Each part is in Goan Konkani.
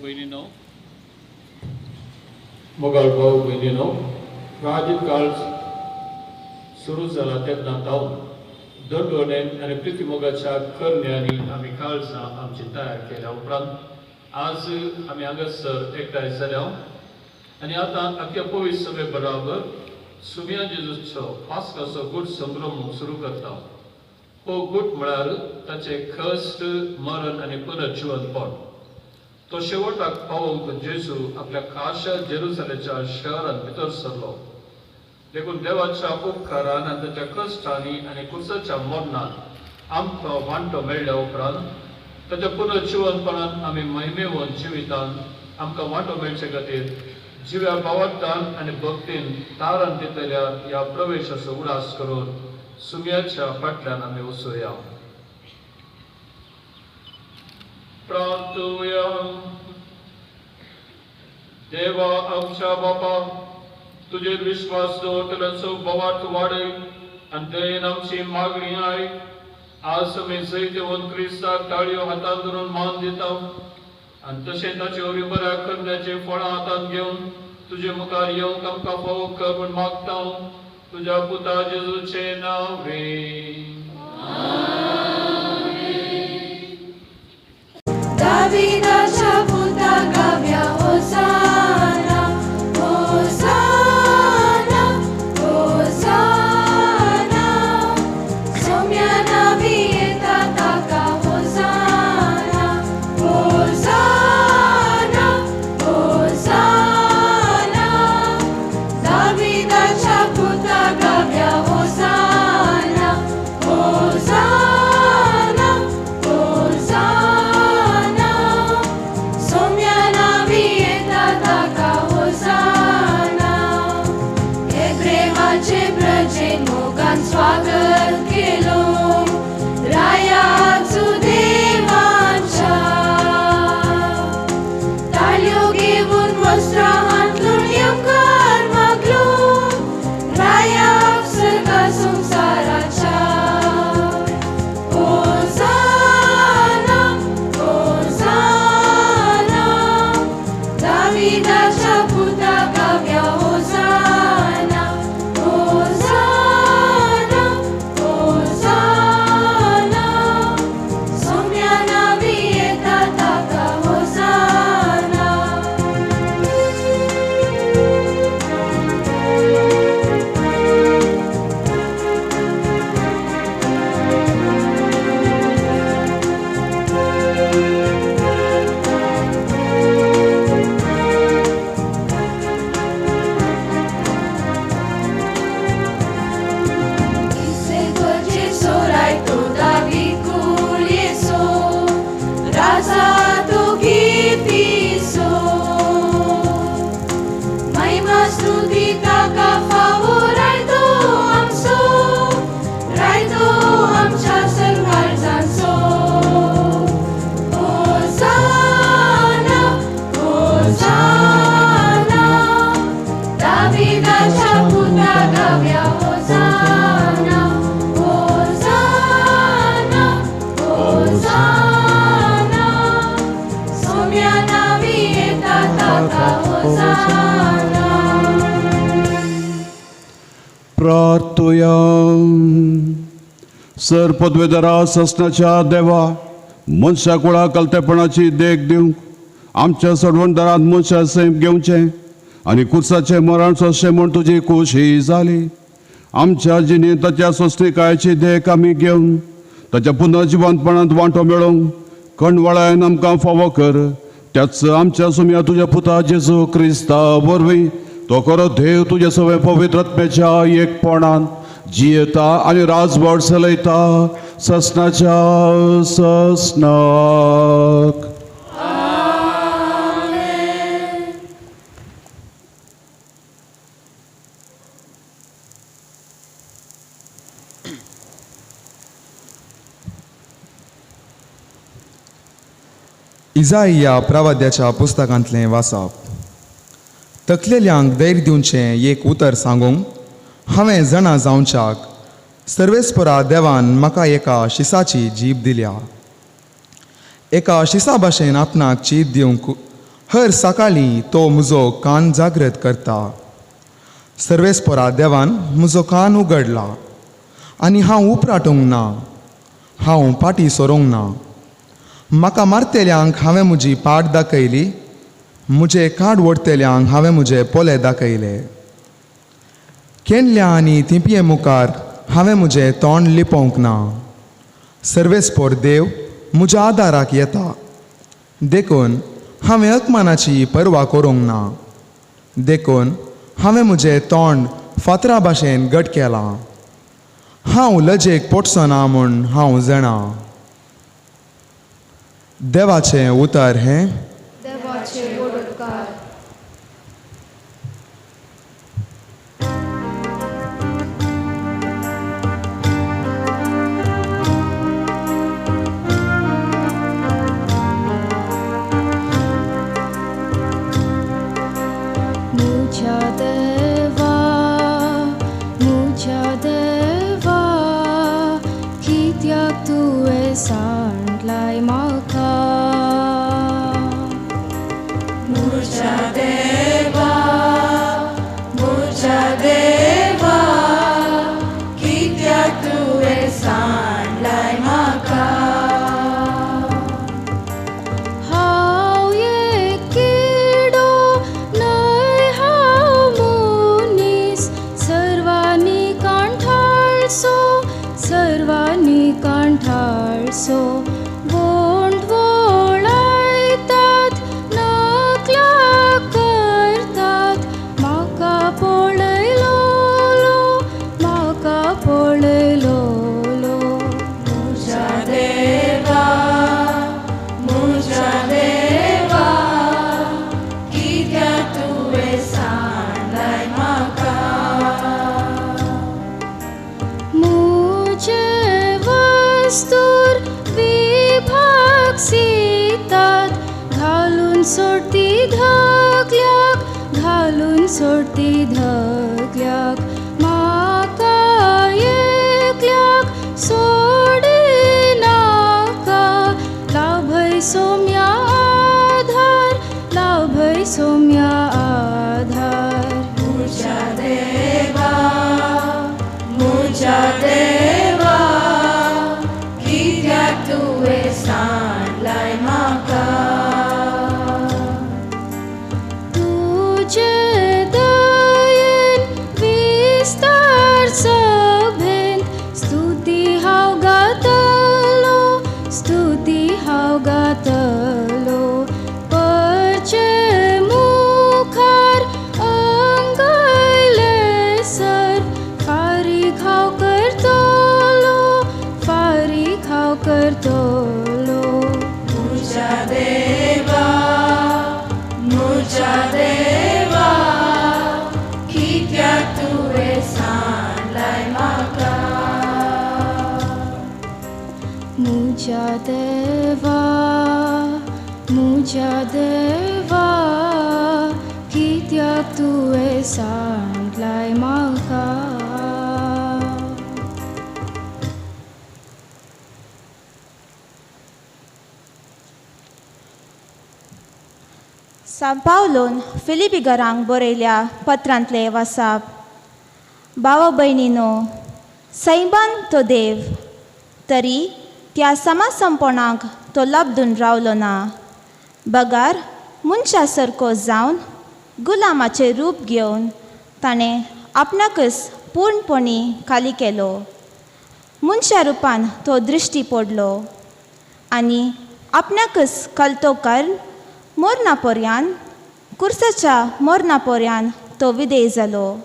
भयणीनो, मोगाळ भाव भयणीनो, प्राचीन काळ सुरू जाला तेन्ना तावन दंडवणेन आनी प्रितीमोगाच्या करण्यांनी आमी काळजां आमची तयार केल्या उपरांत आज आमी हांगासर एकठांय जाल्या आनी आतां आख्या पवित्र सभे बराबर सुमिया जेजूचो पास्काचो गूट संभ्रम सुरू करता. हो गूट म्हळ्यार ताचें कश्ट, मरण आनी पुनर्जिवनपण. तो शेवटाक पावोवंक जेजू आपल्या खाशा जेरुसलेच्या शहरांत भितर सरलो. देखून देवाच्या उपकारान आनी ताच्या कश्टांनी आनी कुर्साच्या मरणान आमकां वांटो मेळ्ळ्या उपरांत ताच्या पुनर्जिवनपणान आमी महिमेवन जिवितान आमकां वांटो मेळचे खातीर जिव्या भावार्थान आनी भक्तीन तारान दितल्या ह्या प्रवेशाचो उडास करून सुम्याच्या फाटल्यान आमी वचुया. प्रार्थुया. देवा आमच्या बापा, तुजेर विश्वास दवरतल्यांचो भावार्थ वाडय आनी दयेन आमची मागणी आयक. आज आमी जैत येवन क्रिस्ताक ताळयो हातांत धरून मान दिता आनी तशें ताचे वरवीं बऱ्या करण्याची फळां हातांत घेवन तुजे मुखार येवंक आमकां फावो कर म्हूण मागता. तुज्या पुता जेजूचें नांव रे. दाविदाच्या पुता गाव्या होसाना, होसाना, होसाना. सोम्या नावी येता ताका होसाना, होसाना, होसाना. दाविदाच्या पुता गाव्या होसाना, होसाना, होसाना. सोम्या नावी येता ताका होसाना. एब्रेमाचे प्रजेन मोगान स्वागत केलो रायाचु देवाच्या. ताळयो घेवन वस्त्रां हांतलून येवकार मागलो रायाक सर्गा संवसाराच्या. होसाना, होसाना. दाविदाच्या पुता गाव्या होसाना, होसाना, होसाना. सोम्या नावी येता ताका होसाना. होसाना, दाविदाच्या पुता गाव्या होसाना, होसाना, होसाना. सोम्या नावी येता ताका होसाना. प्रार्थुया. सर पदवेदारा ससनाच्या देवा, मनशा कुळा कलतेपणाची देख दिवंक आमच्या सोडवणदारांत मनशा सैम घेवचें आनी कुर्साचें मरण सोंसचें म्हूण तुजी खोशी जाली. आमच्या जिणेंत ताच्या सोंसणीकायेची देख आमी घेवन ताच्या पुनर्जिवंतपणांत वांटो मेळोवंक कणवळायन आमकां फावो कर. त्याच आमच्या सुम्या तुज्या पुता जेजू क्रिस्ता वरवीं तो खरो देव तुज्या सगळ्या पवित्र आत्म्याच्या एकपणान जियेता आनी राजवट चलयता ससनाच्या ससनाक. इजाइया प्रवाद्याच्या पुस्तकांतलें वाचप. तकलेल्यांक धैर्य दिवचें एक उतर सांगूंक हांवें जाणा जावच्याक सर्वेस्परा देवान म्हाका एका शिसाची जीब दिल्या. एका शिसा भाशेन आपणाक चीत दिवंक हर सकाळीं तो म्हजो कान जागृत करता. सर्वेस्परा देवान म्हजो कान उगडला आनी हांव उपराटूंक ना, हांव पाटी सरूंक ना. म्हाका मारतेल्यांक हांवें म्हजी पाट दाखयली, म्हजे काड ओडटेल्यांक हांवें म्हजे पोले दाखयले. केंडल्या आनी थिंपये मुखार हांवें म्हजें तोंड लिपोवंक ना. सर्वेस्पोर देव म्हज्या आदाराक येता, देखून हांवें अपमानाची पर्वा करूंक ना. देखून हांवें म्हजें तोंड फातरा भाशेन घट केलां. हांव लजेक पोटसो ना म्हूण हांव जाणा. देवाचें उतर हें. देवाचे वडोदकार. म्हज्या देवा, म्हज्या देवा, कित्याक तुवें सांडलाय म्हाका? म्हज्या देवा, म्हज्या देवा, कित्याक तुवें सांडलाय म्हाका? हांव एक किडो न्हय, हांव मनीस, सर्वांनी कांठाळसो, सर्वांनी कांठाळसो. वोंट वोळायतात, नकला करतात, म्हाका पळयलोलो, म्हाका पळयलोलो. म्हज्या देवा, म्हज्या देवा, कित्याक तुवें सांडलाय म्हाका? म्हजे वस्तूर विभाग सितात, घालून सोडती धकल्याक, घालून सोडती धकल्याक. म्हाका एकल्याक सोडिनाका, लाभय सोम्या आधार, लाभय सोम्या आधार. म्हज्या देवा, म्हज्या देवा, कित्याक तुवें सांडलाय म्हाका? तुजे दयेन विस्तार सभेंत, स्तुती हांव गातलो, स्तुती हांव गातलो. परचे मुखार अंगयले सर, फारीक हांव करतलो, फारीक हांव करतलो. म्हज्या देवा, म्हज्या देवा, कित्याक तुवें सांडलाय म्हाका? म्हज्या देवा, म्हज्या देवा, कित्याक तुवें सांडलाय म्हाका? सांत पावलोन फिलिपिगरांक बरयल्या पत्रांतले वासाप. भाव भयणीनो, सैमान तो देव, तरी त्या समासंपणाक तो लब्दून रावलो ना, बगार मनशा सारको जावन गुलामाचें रूप घेवन ताणें आपणाकच पूर्णपणी खाली केलो. मनशा रुपान तो दृश्टी पडलो आनी आपणाकच कलतो कर्ण मोरना पर्यान, कुर्साच्या मोरना पर्यान तो विदेय जालो.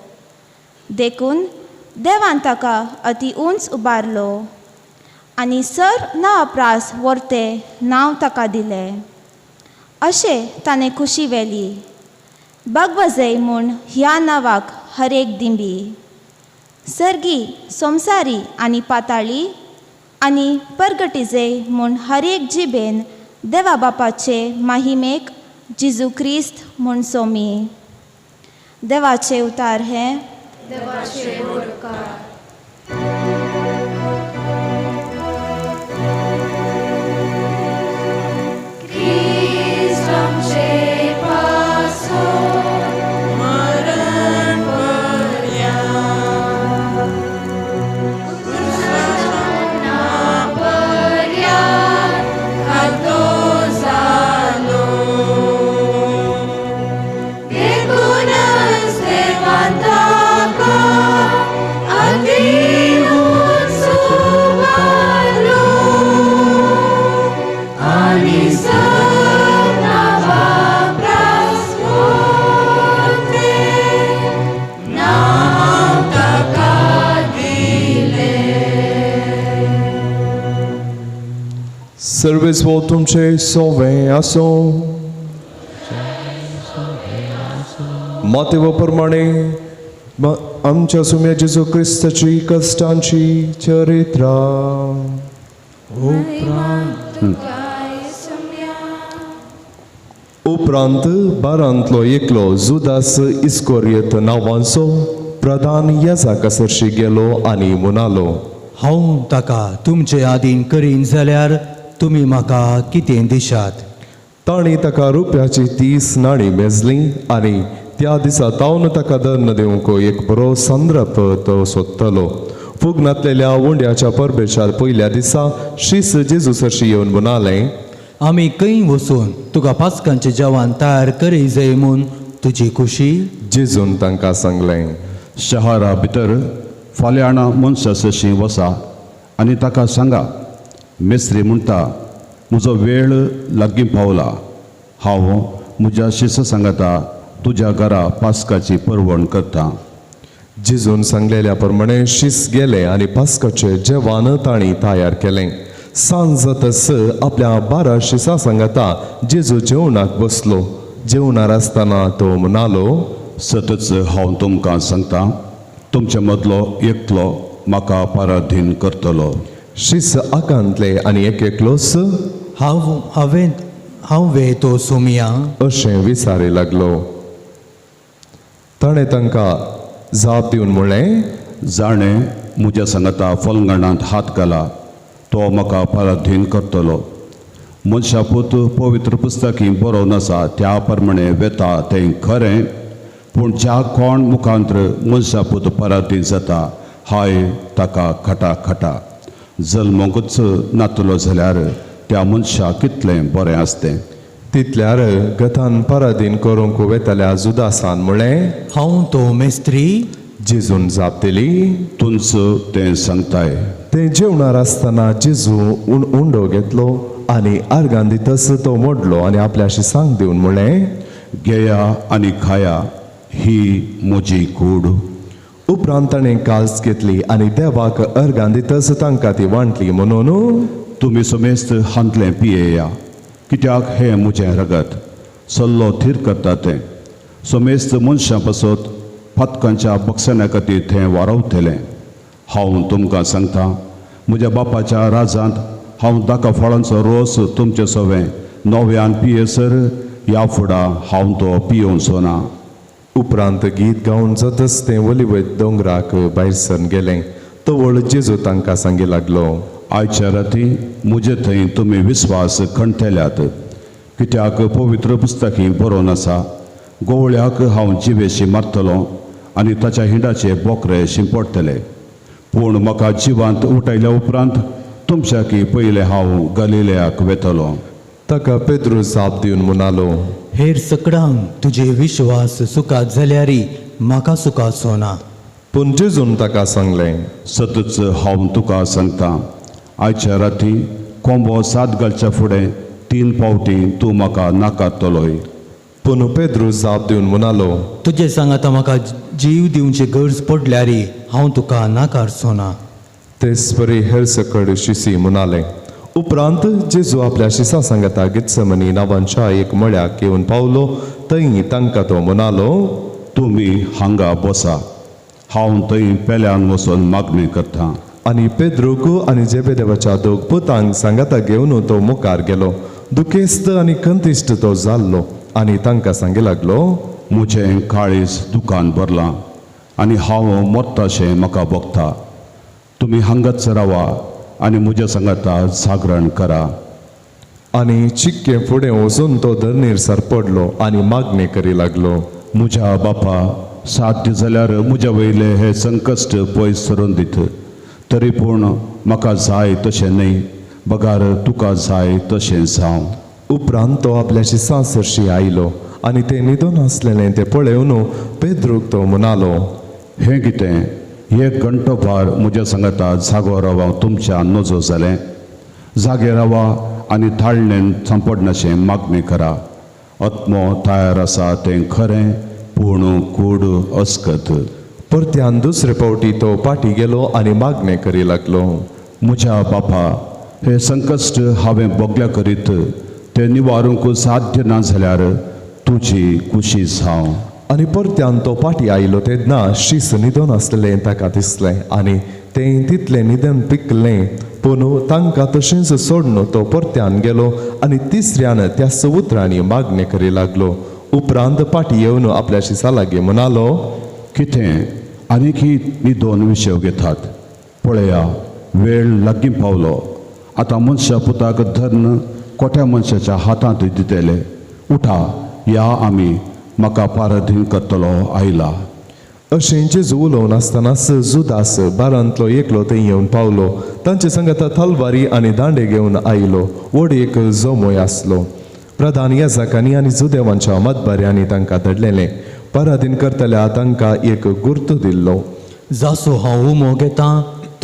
देखून देवान ताका अती उंच उबारलो आनी सर नांवा प्रास व्हरते नांव ताका दिलें. अशें ताणें खुशी व्हेली बागवाजय म्हूण ह्या नांवाक हर एक दिंबी. सर्गी, संवसारी आनी पाताळी आनी परगटीजय म्हूण हर एक जिबेन देवा बापाचे माहिमेक जेजू क्रिस्त म्हूण सोमी. देवाचे उतार हें. देवाचे वडोदकार. क्रिस्त आमचे सर्वेस्व तुमचे सोवे आसो. मातेव प्रमाणे आमच्या सुम्या जेजू क्रिस्ताची कश्टांची चरित्रा. उपरांत बारांतलो एकलो जुदास इस्कोरियत नांवांचो प्रधान याजाका सरशी गेलो आनी म्हणालो, हांव ताका तुमचे आदीन करीन जाल्यार तुमी म्हाका कितें दिशात? तांणी ताका रुपयाची 30 नाणी मेजली आनी त्या दिसा तावन ताका दर्न दिवंक एक बरो संद्रप तो सोदतलो. फुगनातलेल्या उंड्याच्या परबेच्या पयल्या दिसा शीस जेजू सरशी येवन म्हणालें, आमी खंय वचून तुका पास्कांचें जेवण तयार करी जाय म्हूण तुजी खुशी? जेजून तांकां सांगलें, शहरा भितर फाल्यां मनशा सरशी वसा आनी ताका सांगा, मेस्त्री म्हणटा म्हजो वेळ लागीं पावला, हांव म्हज्या शिस सांगता तुज्या घरा पास्काची परवण करता. जेजून सांगलेल्या प्रमाणे शीस गेले आनी पास्काचें जेवण तांणी तयार केलें. सांज जातस आपल्या 12 शिसां सांगता जेजू जेवणाक बसलो. जेवणार आसतना तो म्हणालो, सतच हांव तुमकां सांगता, तुमचे मदलो एकलो म्हाका पराधीन करतलो. शीस आकांतले आनी एक एकलोच हांव वे तो सोमिया अशें विचारी लागलो. ताणें तांकां जाप दिवन म्हणलें, जाणें म्हज्या सांगता फलंगणांत हात घाला तो म्हाका पराधीन करतलो. मनशापूत पवित्र पुस्तकी बरोवन आसा त्या प्रमाणे वेता तें खरें, पूण ज्या कोण मुखांत्र मनशापूत पराधीन जाता हाय ताका खटा खटा. जल्मूंकच नातलो जाल्यार त्या मनशाक कितलें बरें आसतें. तितल्यार गतान पराधीन करूंक वेतल्या जुदासान म्हणलें, हांव तो मेस्त्री? जेजून जाप दिली, तुंच तें सांगताय. ते जेवणार आसतना जेजू उंडो घेतलो आनी आर्गान दितस तो मोडलो आनी आपल्या शिसांक दिवन म्हणलें, घेया आनी खाया, ही म्हजी कूड. उपरांत ताणें काल्स घेतली आनी देवाक अर्गान दितस तांकां ती वांटली म्हणून, तुमी समेस्त हांतलें पियेया, कित्याक हें म्हजें रगत सल्लो थीर करता तें. समेस्त मनशां पासत पातकांच्या बक्षण्या खातीर थें वारवतलें. हांव तुमकां सांगता, म्हज्या बापाच्या राजांत हांव दाका फळांचो रोस तुमचे सवें नव्यान पियेसर ह्या फुडा हांव तो पियोवचो ना. उपरांत गीत गावन जातच तें ओलिवत दोंगराक भायर सरून गेलें. तवळ जेजू तांकां सांगी लागलो, आयच्या राती म्हजे थंय तुमी विस्वास खणटल्यात, कित्याक पवित्र पुस्तकी बरोवन आसा, गोवळ्याक हांव जिवेशी मारतलो आनी ताच्या हिंडाचे बोकरे शिंपडटले. पूण म्हाका जिवांत उठयल्या उपरांत तुमच्याकी पयलें हांव गलिलयाक वेतलो. ताका पेद्रू जाप दिवन म्हणालो, हेर सकडांक तुजे विश्वास सुखात जाल्यारी म्हाका सुखाचो ना. पूण जेजून ताका सांगलें, सतच हांव तुका सांगता, आयच्या राती कोंबो सात घालच्या फुडें 3 फावटी तूं म्हाका नाकारतलोय. पूण पेद्रू जाप दिवन म्हणालो, तुजे सांगाता म्हाका जीव दिवची गरज पडल्यारी हांव तुका नाकारचो ना. तेच परी हेर सकड शिसी म्हणाले. उपरांत जेजू आपल्या शिसां सांगता गित्समनी नांवांच्या एक मळ्याक येवन पावलो. थंय तांकां तो म्हणालो, तुमी हांगा बसा, हांव थंय पेल्यान वचून मागणी करता. आनी पेद्रूक आनी जेबेदेवाच्या दोग पुतांक सांगाता घेवन तो मुखार गेलो. दुखेस्त आनी कंतिश्ट तो जाल्लो आनी तांकां सांगी लागलो, म्हजें काळीज दुकान भरलां आनी हांव मरताशें म्हाका भोगता. तुमी हांगाच रावा आनी म्हज्या सांगाता जागरण करा. आनी चिक्के फुडें वचून तो धरणीर सरपडलो आनी मागणी करी लागलो, म्हज्या बापा, साध्य जाल्यार म्हज्या वयले हे संकश्ट पयस सरून दित, तरी पूण म्हाका जाय तशें न्हय, बगार तुका जाय तशें जावं. उपरांत तो आपल्या शिसां सरशी आयलो आनी तें न्हिदून आसलेलें तें पळोवन पेद्रूक तो म्हणालो, हें कितें, एक घंटो भार म्हज्या सांगाता जागो रावा तुमच्या नजो जालें? जागे रावा आनी ताळणेन सांपडनाशें मागणी करा. आत्मो तयार आसा तें खरें, पूण कूड अस्कत. परत्यान दुसरे फावटी तो पाटी गेलो आनी मागणें करी लागलो, म्हज्या बापा, हे संकश्ट हांवें भोगल्या करीत तें निवारूंक साध्य ना जाल्यार तुजी कुशी जावं. आनी परत्यान तो पाटी आयलो तेन्ना शीस न्हिदोन आसलें ताका दिसलें आनी तें तितलें न्हिदन पिकलें. पूण तांकां तशेंच सोडून तो परत्यान गेलो आनी तिसऱ्यान त्या उतरांनी मागणें करी लागलो. उपरांत पाटी येवन आपल्या शिसा लागीं म्हणालो, कितें आनीक ही न्हिदोन विशय घेतात? पळया, वेळ लागीं पावलो. आतां मनशा पुताक धरून कोट्या मनशाच्या हातांत दितले. उठा, या आमी, म्हाका पाराधीन करतलो आयला. अशें जेजू उलोवन आसतनाच जुदास बारांतलो एकलो थंय येवन पावलो. तांचे संगता तलवारी आनी दांडे घेवन आयलो. व्हड एक जमोय आसलो. प्रधान याजकांनी आनी जुदेवांच्या मतबाऱ्यांनी तांकां धाडलेलें. पराधीन करतल्या तांकां एक गुर्त दिल्लो. जासो हांव उमो घेता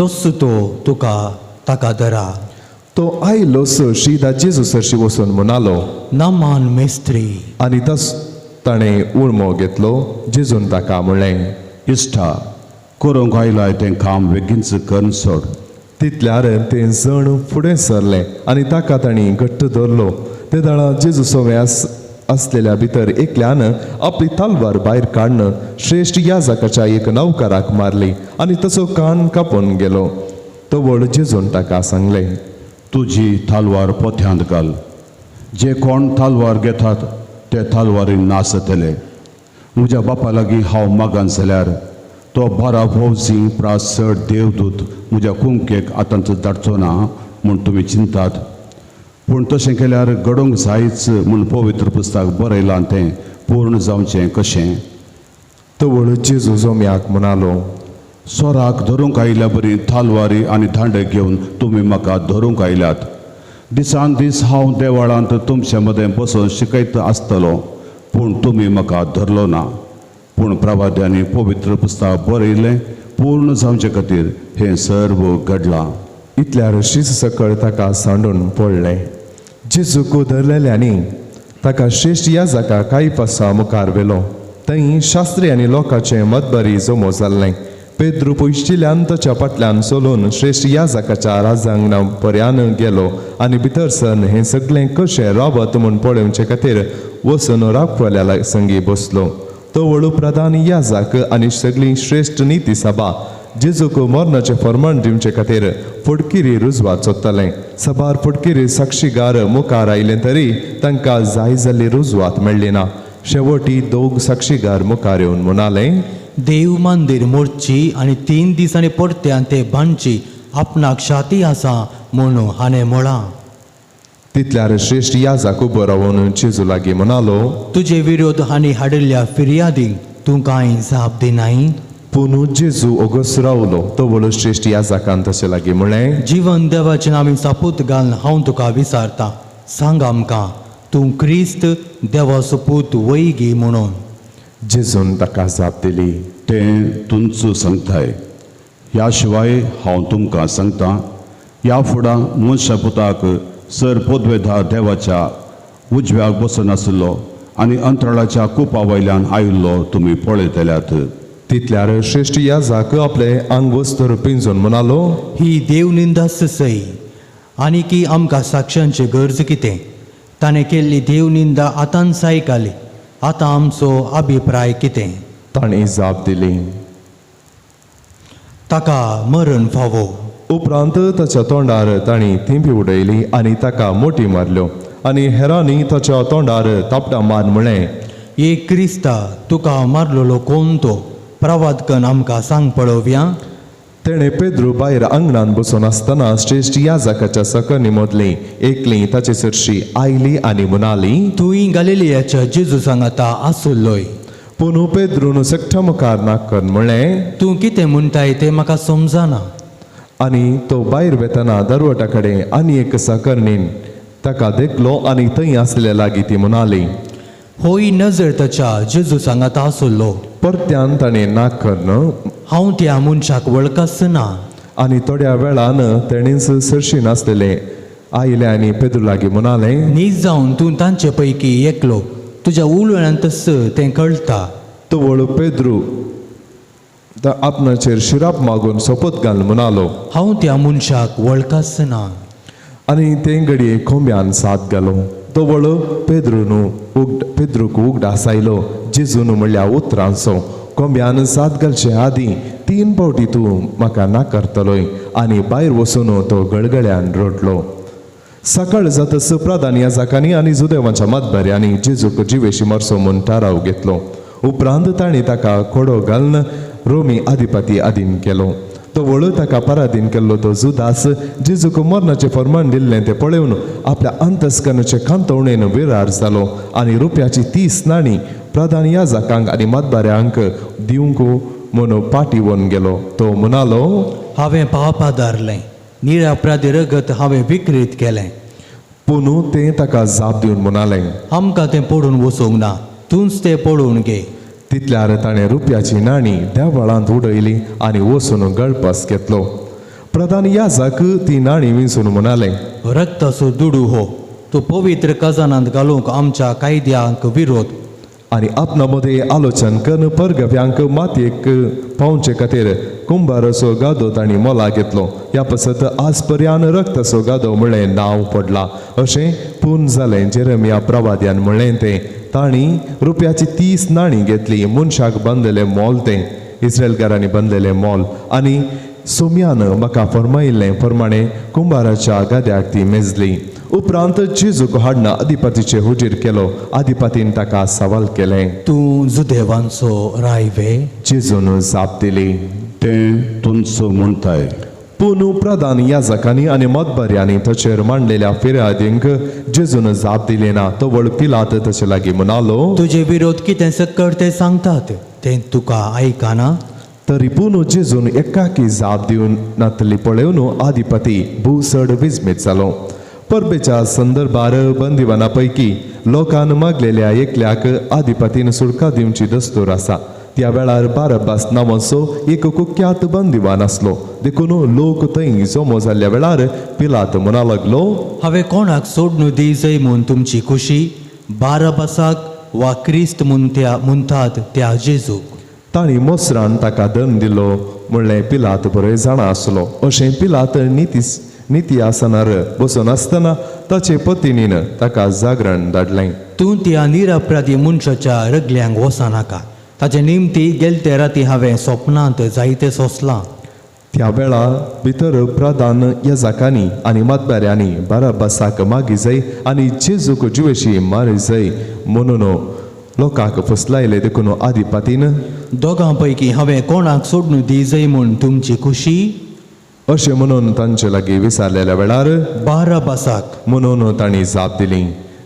तस्सो तो तुका ताका धरा. तो आयलोस शीदा जेजू सरशी वचून म्हणालो, नमान मेस्त्री. आनी तस ताणें उळमो घेतलो. जेजून ताका म्हणलें, इश्टा, करूंक आयलाय तें काम बेगीनच करून सोड. तितल्यार तें जण फुडें सरलें आनी ताका तांणी घट्ट धरलो. ते दळा जेजू सवे आसलेल्या भितर एकल्यान आपली तलवार भायर काडून श्रेश्ठ याजकाच्या एक नवकाराक मारली आनी तसो कान कापून गेलो. तो व्हड जेजून ताका सांगलें, तुजी तालवार पोथ्यांत घाल. जे कोण तालवार घेतात ते तालवारीन नासतले. म्हज्या बापा लागीं हांव मागान जाल्यार तो बारा फौजी प्रास चड देवदूत म्हज्या कुमकेक आतांच धाडचो ना म्हूण तुमी चिंतात. पूण तशें केल्यार घडोवंक जायच म्हूण पवित्र पुस्तक बरयलां तें पूर्ण जावचें कशें? तवळ जेजू जोम्याक म्हणालो, सोराक धरूंक आयिल्ल्या बरी थालवारी आनी दांडे घेवन तुमी म्हाका धरूंक आयल्यात. दिसान दीस हांव देवाळांत तुमचे मदें बसून शिकयत आसतलो, पूण तुमी म्हाका धरलो ना. पूण प्रवाद्यांनी पवित्र पुस्तक बरयलें पूर्ण जावचे खातीर हें सर्व घडलां. इतल्यार शीस सकळ ताका सांडून पडलें. जेजूक धरलेल्यांनी ताका श्रेश्ठ याजका कायफासा मुखार व्हेलो. थंय शास्त्री आनी लोकांचें मतबरी जमो जाल्लें. पेद्रू पयशिल्ल्यान ताच्या फाटल्यान चलून श्रेश्ठ याजकाच्या राजांगणा पर्यान गेलो आनी भितर सरन हें सगळें कशें रावत म्हूण पळोवचे खातीर वचून राखवाल्या संगी बसलो. तो व्हडू प्रधान याजक आनी सगळीं श्रेश्ठ निती सभा जेजूक मरणाचें फर्मान दिवचे खातीर फटकिरी रुजवात सोदतालें. सभार फटकिरी साक्षीगार मुखार आयलें तरी तांकां जाय जाल्ली रुजवात मेळ्ळी ना. शेवटी दोग साक्षीगार मुखार येवन म्हणाले, देव मंदीर मोडची आनी 3 दिसांनी परत्यान ते बांदची आपणाक शाती आसा म्हणून हाणें म्हळां. तितल्यार श्रेश्ठ याजक उबो रावन जेजू लागीं म्हणालो, तुजे विरोध हांणी हाडिल्ल्या फिर्यादींक तूं कांय जाप दिनाय? पूण जेजू ओगस रावलो. तो व्हडलो श्रेश्ठ याजकान तशें लागीं म्हणलें, जिवन देवाचे नामी सापूत घालून हांव तुका विचारता, सांग आमकां तूं क्रिस्त देवाचो पूत वयगी म्हणून. जेजून ताका जाप दिली, तें तुमचो सांगताय. ह्या शिवाय हांव तुमकां सांगता, ह्या फुडां मनशा पुताक सर पदवेधार देवाच्या उजव्याक बसून आशिल्लो आनी अंतराळाच्या कुपा वयल्यान आयिल्लो तुमी पळयतल्यात. तितल्यार श्रेश्ठ याजक आपले आंगवस्त्र पिंजून म्हणालो, ही देवनिंदा सई आनी की आमकां साक्षांची गरज कितें? ताणें केल्ली देवनिंदा आतांच आयकली, आतां आमचो अभिप्राय कितें? ताणें जाप दिली, ताका मरण फावो. उपरांत ताच्या तोंडार तांणी थिंपी उडयली आनी ताका मोटी मारल्यो आनी हेरांनी ताच्या तोंडार थापटां मार म्हणलें, ए क्रिस्ता, तुका मारलेलो कोण तो? प्रवादकन आमकां सांग पळोवया. तेणें पेद्रू भायर आंगणान बसून आसतना श्रेश्ठ याजकाच्या सकनी मदली एकली ताचे सरशी आयली आनी म्हणाली, तुंय गालिलियाच्या जेजू सांगाता आसुल्लोय. पूण पेद्रून सगळ्या मुखार नाक म्हणलें, तूं कितें म्हणटाय तें म्हाका समजना. आनी तो भायर वेतना दरवटा कडेन आनी एक साकरणीन ताका देखलो आनी थंय आसले लागीं ती म्हणाली, होय नजर ताच्या जेजू सांगाता आसुल्लो. परत्यान ताणें नाक करून, हांव त्या मनशाक वळखच ना. आनी थोड्या वेळान तेणेंच सरशी नासलेले आयले आनी पेद्रू लागीं म्हणालें, न्हीद जावन तूं तांचे पैकी एकलो, तुज्या उलोवण्यान तस तें कळटा. तो व्हड पेद्रू आपणाचेर शिराप मागून सोपत घाल म्हणालो, हांव त्या मनशाक वळखच ना. आनी ते घडये कोंब्यान साथ घालो. तो वळो पेद्रून पेद्रूक उगडास आयलो जेजून म्हणल्या उतरांचो, कोंब्यान साथ घालचे आदीं 3 फावटी तूं म्हाका नाकारतलोय. आनी भायर वचून तो गळगळ्यान रडलो. सकाळ जातच प्रधान याजकांनी आनी जुदेवांच्या मतबाऱ्यांनी जेजूक जिवेशी मरचो म्हूण थाराव घेतलो. उपरांत तांणी ताका कोडो घालून रोमी अधिपती आदीन केलो. तो वळू ताका पराधीन केल्लो तो जुदास जेजूक मरणाचें फर्मान दिल्लें तें पळोवन आपल्या अंतस्करणाचे खांतवणेन विरार जालो आनी रुपयाची 30 नाणी प्रधान याजकांक आनी मतबाऱ्यांक दिवंक म्हूण पाटी वोन गेलो. तो म्हणालो, हांवें पाप आदारलें, निरापराधी रगत हांवें विक्रीत केलें. पूण तें ताका जाप दिवन म्हणालें, आमकां तें पडून वचूंक ना, तूंच तें पळोवन घे. तितल्यार ताणें रुपयाची नाणी देवळांत उडयली आनी वचून गळपास घेतलो. प्रधान याजक ती नाणी विंचून म्हणालें, रक्ताचो दुडू हो, तो पवित्र खजानांत घालूंक आमच्या कायद्यांक विरोध. आनी आपणा मदें आलोचन करून परगव्यांक मातयेक पावचे खातीर कुंभाराचो गादो तांणी मोला घेतलो. ह्या पासत आज पर्यान रक्ताचो गादो म्हळ्ळें नांव पडलां. अशें पूण जालें जेरमिया प्रवाद्यान म्हणलें तें. तांणी रुपयाची 30 नाणी घेतली, मनशाक बांदलेलें मोल तें, इस्रायलकारांनी बांदलेलें मोल. आनी सोम्यान म्हाका फर्मायिल्लें प्रमाणें कुंभाराच्या गाद्याक ती मेजली. उपरांत जेजूक हाडना अधिपतीचे हुजीर केलो. अधिपतीन ताका सवाल केलें, तूं जुदेवांचो राय वे? जेजून जाप दिली, तें तुमचो म्हणटाय. पूण प्रधान याजकांनी आनी मतबाऱ्यांनी ताचेर मांडलेल्या फिर्यादींक जेजून जाप दिली ना. तवळ पिलात ताचे लागीं म्हणालो, तुजे विरोध कितें सक्कड ते सांगतात तें तुका आयकना? तरी पूण जेजून एकाकी जाप दिवन नातली पळोवन अधिपती भोव चड विस्मीत जालो. परबेच्या संदर्भार बंदिवाना पैकी लोकान मागलेल्या एकल्याक अधिपतीन सुटका दिवची दस्तूर आसा. त्या वेळार बारबास नांवाचो एक कुख्यात बंदिवान आसलो. देखून लोक थंय जमो जाल्ल्या वेळार पिलात म्हणा लागलो, हांवें कोणाक सोडून दिजय म्हूण तुमची खुशी, बाराबासाक वा क्रिस्त म्हणटात त्या जेजूक? तांणी मोसरान ताका दंड दिलो म्हणलें पिलात बरें जाणा आसलो. अशें पिलात निती आसनार बसून आसतना ताचे पतिनीन ताका जागरण धाडलें. तूं त्या निरपराधी मनशाच्या रगल्यांक वचनाका, ताचे निमती गेलते राती हांवें सपनांत जायतें सोंसलां. त्या वेळा भितर प्रधान याजकांनी आनी मतबाऱ्यांनी बाराबासाक मागी जाय आनी जेजूक जिवेशी मारी जाय म्हणून लोकांक फसलायले. देखून आदिपातीन, दोगां पैकी हांवें कोणाक सोडून दिजय म्हूण तुमची खुशी? अशें म्हणून तांचे लागीं विचारलेल्या वेळार बाराबासाक म्हणून तांणी जाप दिली.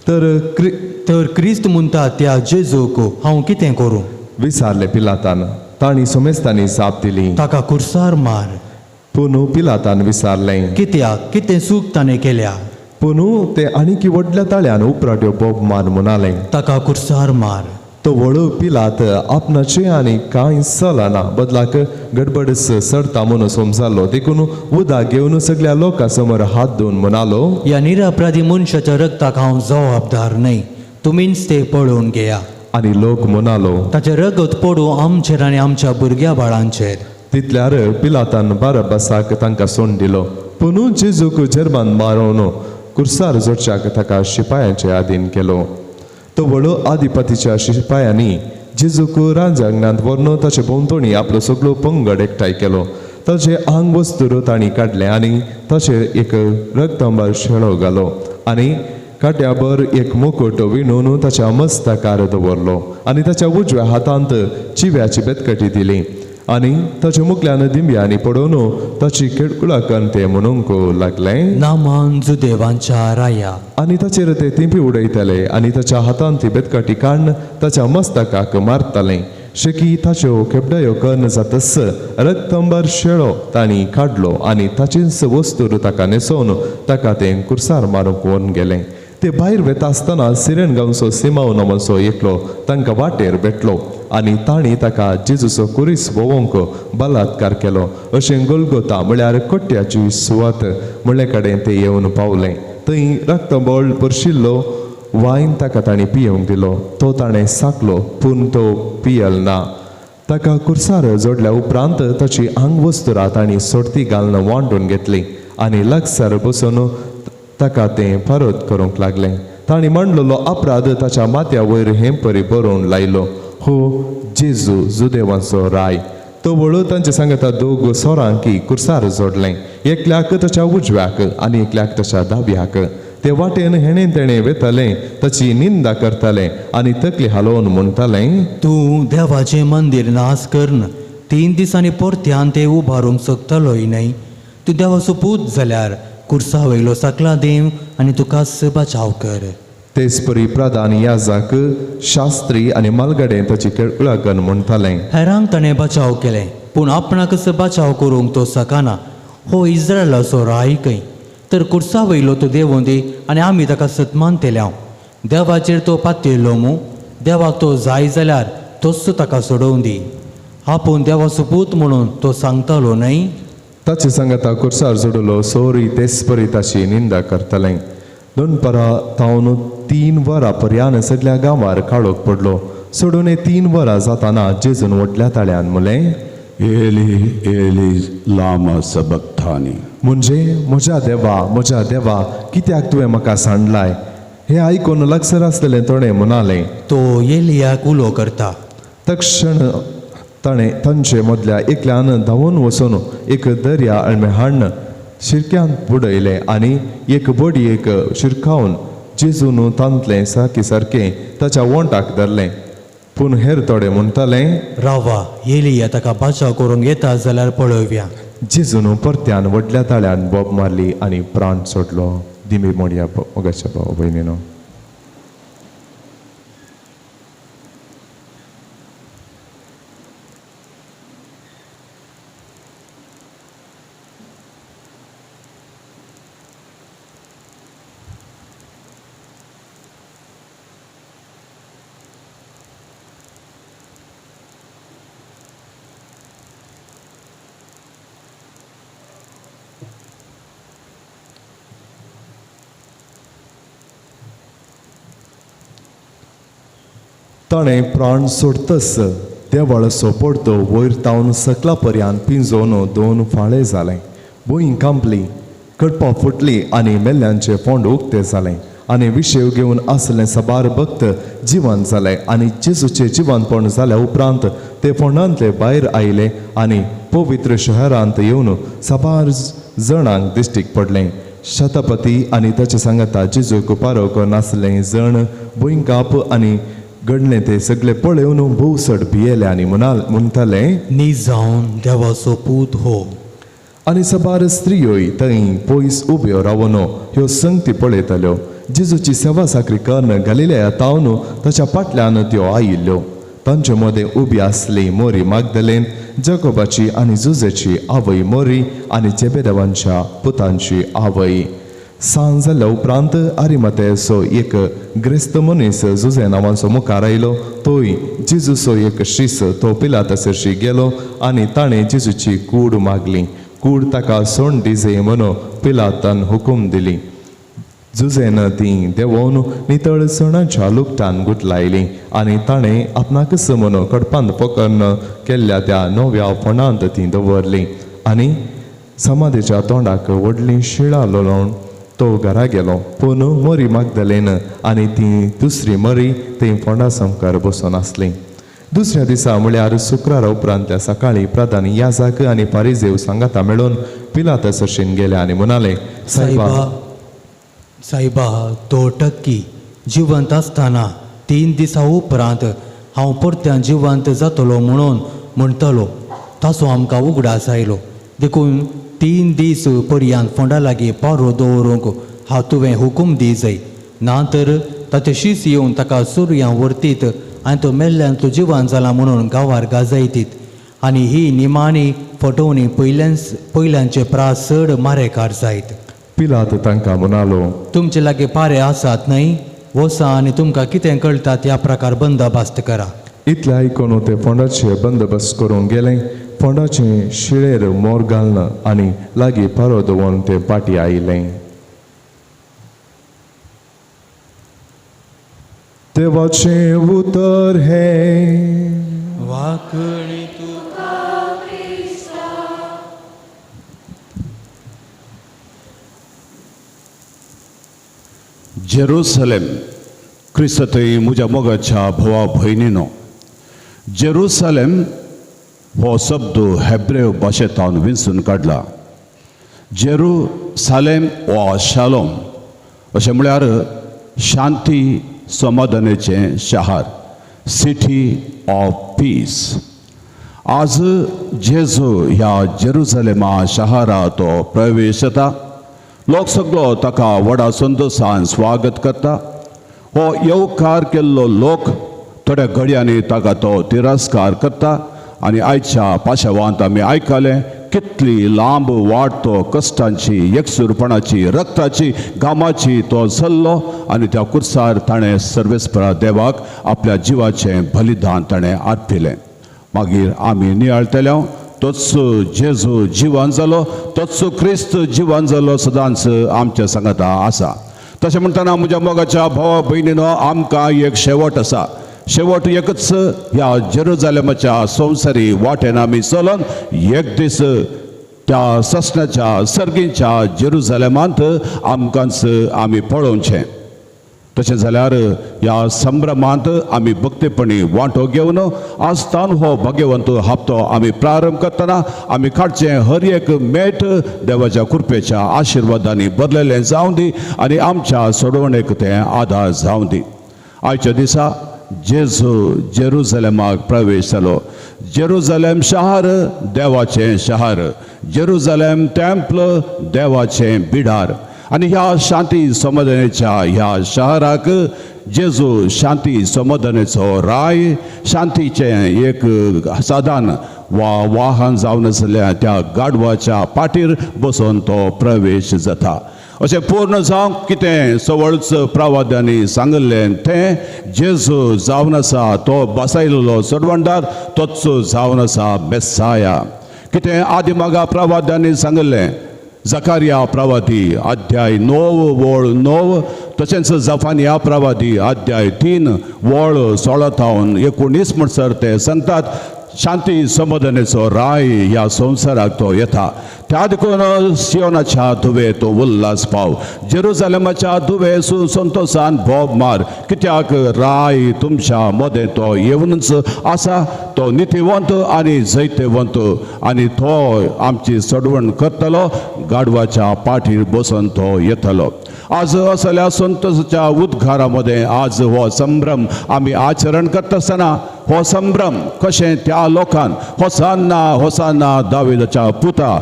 तर क्रिस्त म्हणटा त्या जेजूक हांव कितें करूं? विचारलें पिलातान. तांणी सोमेस्तांनी जाप दिली, ताका कुर्सार मार. पूण पिलातान विचारलें, कित्याक, कितें चूक ताणें केल्या? पूण ते आनीक व्हडल्या ताळ्यान उपराट्यो बोब मार म्हणालें, ताका कुर्सार मार. तो व्हडो पिलात आपणाचें आनी कांय चलना बदलाक गडबड सरता म्हणून समजालो. देखून उदक घेवन सगळ्या लोकां समोर हात धुवन म्हणालो, ह्या निरपराधी मनशाच्या रक्ताक हांव जबाबदार न्हय, तुमीच ते पळोवन घेया. आनी लोक म्हणालो, ताचें रगत पडूं आमचेर आनी आमच्या भुरग्या बाळांचेर. तितल्यार पिलातान बाराबासाक तांकां सोड दिलो. पूण जेजूक जेर्मान मारोवन कुर्सार जोडच्याक ताका शिपायांचे आदीन केलो. तो व्हडो आदिपतीच्या शिपायांनी जेजूक राजांगणांत व्हरून ताचे भोंवतणी आपलो सगळो पंगड एकठांय केलो. ताचे आंग वस्तूर तांणी काडलें आनी ताचेर एक रक्तंबार शेळो घालो आनी काट्याबर एक मुकुट विणून ताच्या मस्तकार दवरलो आनी ताच्या उजव्या हातांत चिव्याची बेतकटी दिली आनी ताच्या मुखल्यान दिंब्यांनी पडोवन ताची खेडकुळा करून ते म्हणूंक लागले, नामान जुदेवांच्या राया. आनी ताचेर ते तिंपी उडयताले आनी ताच्या हातांत ती बेतकाटी काडून ताच्या मस्तकाक मारताले. शेकी ताच्यो खेपडायो कर्ण जातस रक्तंबर शेळो तांणी काडलो आनी ताचेच वस्तूर ताका न्हेसोवन ताका तें कुर्सार मारूंक व्हरून गेलें. ते भायर वेता आसतना सिरेन गांवचो सिमाव नांवाचो एकलो तांकां वाटेर भेटलो आनी तांणी ताका जेजूचो कुरीस भोंवंक बलात्कार केलो. अशें गोलगोता म्हळ्यार कोट्याची सुवात म्हणले कडेन ते येवन पावले. थंय रक्तबळ परशिल्लो वायन ताका तांणी पियेवंक दिलो. तो ताणें साकलो पूण तो पियल ना. ताका कुर्सार जोडल्या उपरांत ताची आंगवस्तुरां तांणी सोडती घालून वांटून घेतली आनी लागसार बसून ताका तें परत करूंक लागलें. तांणी मांडलेलो अपराध ताच्या माथ्या वयर हें परी बरोवन लायलो, हो जेजू जुदेवांचो राय. तो वळू तांचे सांगता दोग सोरांकी कुर्सार जोडलें, एकल्याक ताच्या उजव्याक आनी एकल्याक ताच्या दाव्याक. ते वाटेन हेणें तेणें वेतालें, ताची निंदा करतालें आनी तकली हालोवन म्हणटालें, तूं देवाचें मंदीर नाश करन 3 दिसांनी परत्यान तें उबारूंक शकतलोय न्हय? तूं देवाचो पूत जाल्यार कुर्सा वयलो सकला देव आनी तुका बचाव कर. तेच परी प्रधान याजक, शास्त्री आनी मालगडे ताची केळकन म्हणटालें, हेरांक ताणें बचाव केलें पूण आपणाकच बचाव करूंक तो शकना. हो इस्रायलाचो राय खंय? तर कुर्सा वयलो तो देवों दी आनी आमी ताका सत्मान केल्या. देवाचेर तो पातयेलो मू, देवाक तो जाय जाल्यार तोच ताका सोडोवन दी. आपूण देवाचो पूत म्हणून तो सांगतालो न्हय? ताचे सांगाता कुर्सार जोडलो सोरी तेच परी ताची निंदा करतालें. दनपारां तावन 3 वरां पर्यान सगल्या गांवार काळोख पडलो. सोडून 3 वरां जाताना जेजून व्हडल्या ताळ्यान म्हणलें, एली एली लामा सबक्तानी, म्हणजे म्हज्या देवा म्हज्या देवा कित्याक तुवें म्हाका सांडलाय? हें आयकून लागसर आसलेलें तोणें म्हणालें, तो एलियाक उलो करता. तक्षण ताणें तांचे मदल्या एकल्यान धांवून वचून एक दर्या अळमें हाडून शिरक्यांत बुडयलें आनी एक बडयेक शिरकावन जेजून तांतलें सारकें सारकें ताच्या वोंटाक धरलें. पूण हेर थोडे म्हणटालें, रावा, एलिया ताका बचाव करूंक येता जाल्यार पळोवया. जेजून परत्यान व्हडल्या ताळ्यान बोब मारली आनी प्राण सोडलो. दिमी मोडया मोगाच्या भाव भयणीनो. ताणें प्राण सोडतस देवाळाचो पडदो वयर तावन सकला पर्यान पिंजोवन 2 फाळे जालें. भूंय कांपली, कडपां फुटली आनी मेल्ल्यांचे फोंड उक्ते जालें आनी विशेव घेवन आसलें साबार भक्त जिवन जालें आनी जेजूचें जिवनपण जाल्या उपरांत ते फोंडांतले भायर आयले आनी पवित्र शहरांत येवन साबार जणांक दिश्टीक पडलें. शतपती आनी ताचे सांगाता जेजूक पारोवंक नासलें जण भुंयकांप आनी घडलें तें सगळें पळोवन भोव चड भियेले आनी म्हणटाले, निजावन देवाचो पूत हो. आनी साबार स्त्रियोय थंय पयस उब्यो रावन ह्यो संगती पळयताल्यो. जेजूची सेवा साकरी करून गलिलेया तावन ताच्या फाटल्यान त्यो आयिल्ल्यो. तांचे मदें उबी आसली मोरी मागदलेन, जकोबाची आनी जुजेची आवय मोरी आनी जेबेदेवांच्या पुतांची आवय. सांज जाल्या उपरांत आरिमातेचो एक ग्रेस्त मनीस जुजे नांवांचो मुखार आयलो. तोय जेजूचो एक शीस. तो पिलाता सरशी गेलो आनी ताणें जेजूची कूड मागली. कूड ताका सोंड दिजे म्हणून पिलातान हुकूम दिली. जुजेन ती देंवोवन नितळ सणाच्या लुगटान गुटलायली आनी ताणें आपणाकच म्हणून कडपांत पकर्ण केल्ल्या त्या नव्या फोंडांत ती दवरली आनी समाधीच्या तोंडाक व्हडली शिळां लोळोवन तो घरा गेलो. पूण मरी मागदलेन आनी ती दुसरी मरी थंय फोंडा सामकार बसून आसली. दुसऱ्या दिसा म्हळ्यार शुक्रारा उपरांतल्या सकाळीं प्रधान याजक आनी फारिजेव सांगाता मेळून पिलाता सरशीन गेले आनी म्हणाले, सायबा सायबा, तो टक्की जिवंत आसतना 3 दिसां उपरांत हांव परत्यान जिवंत जातलो म्हणून म्हणटलो ताचो आमकां उगडास आयलो. देखून 3 दीस पर्यांत फोंडा लागीं पारो दवरूंक हांव तुवें हुकूम दी जाय, ना तर ताचे शीस येवन ताका सुर्यां व्हरतीत आनी तो मेल्ल्यान तो जिवन जाला म्हणून गांवार गाजयतीत. आनी ही निमाणी फटोवणी पयल्यांचे प्रास चड मारेकार जायत. पिलात तांकां म्हणालो, तुमचे लागीं पारे आसात न्हय? वसा आनी तुमकां कितें कळटा त्या प्रकार बंदोबस्त करा. इतलें आयकून ते फोंडाचे बंदोबस्त करूंक गेले. फोंडाचे शिळेर मोर घालून आनी लागीं पारो दवरून ते पाटी आयले. देवाचें उतर हें वाकणी तुका जेरुसलेम क्रिस्तथंय म्हज्या मोगाच्या भावा भयणीनो, जेरुसलेम हो शब्द हेब्रेव भाशेंतल्यान विंचून काडला. जेरुसालेम वा शालोम अशें म्हळ्यार शांती समाधानाचें शहर, सिटी ऑफ पीस. आज जेजू ह्या जेरुसलेमा शहरा तो प्रवेश जाता. लोक सगळो ताका व्हडा संतोशान स्वागत करता. हो येवकार केल्लो लोक थोड्या घडयांनी ताका तो तिरस्कार करता. आनी आयच्या पाशावांत आमी आयकलें कितली लांब वाट तो कश्टांची, एकसुरपणाची, रक्ताची, घामाची तो चल्लो आनी त्या कुर्सार ताणें सर्वेस्परा देवाक आपल्या जिवाचें बलिदान ताणें अर्पिलें. मागीर आमी नियाळटले तोच जेजू जिवन जालो, तोच क्रिस्त जिवन जालो, सदांच आमच्या सांगाता आसा. तशें म्हणटना म्हज्या मोगाच्या भावा भयणीनो, आमकां एक शेवट आसा. शेवट एकच, ह्या जेरुजालेमाच्या संवसारी वाटेन आमी चलोन एक दीस त्या ससनाच्या सर्गीच्या जेरुजालेमांत आमकांच आमी पळोवचें. तशें जाल्यार ह्या संभ्रमांत आमी भक्तीपणी वांटो घेवन आज तान हो भाग्यवंत हप्तो आमी प्रारंभ करतना आमी काडचें हर एक मेट देवाच्या कृपेच्या आशिर्वादांनी भरलेलें जावं दी आनी आमच्या सोडवणेक तें आदार जावं दी. आयच्या दिसा जेजू जेरुजलेमाक प्रवेश जालो. जेरुजलेम शहर देवाचें शहर, जेरुजलेम टेम्पल देवाचें बिडार. आनी ह्या शांती समाधानाच्या ह्या शहराक जेजू शांती समाधानाचो राय, शांतीचें एक साधन वा वाहन जावन आसल्या त्या गाडवाच्या पाटीर बसून तो प्रवेश जाता. अशें पूर्ण जावंक कितें सवळच प्रवाद्यांनी सांगिल्लें तें जेजू जावन आसा तो बसायलेलो सोडवणदार, तोच जावन आसा मेस्साया. कितें आदिमागा प्रवाद्यांनी सांगिल्लें, जकारिया प्रवादी अध्याय 9:9, तशेंच जफानिया प्रवादी अध्याय 3:16 19 म्हणसर ते सांगतात शांती समाधानाचो राय ह्या संवसाराक तो येता. त्या देखून सियोनाच्या धुवे तो उल्हास पाव, जेरुजालेमाच्या धुवे संतोशान बोब मार, कित्याक राय तुमच्या मदें तो येवनच आसा. तो नितीवंत आनी जैतेवंत आनी तो आमची सोडवण करतलो. गाडवाच्या पाठीर बसून तो येतलो. आज असल्या संतोषाच्या उद्गारा मदें आज हो संभ्रम आमी आचरण करता आसतना हो संभ्रम कशें त्या लोकान होसाना होसाना दाविदाच्या पुता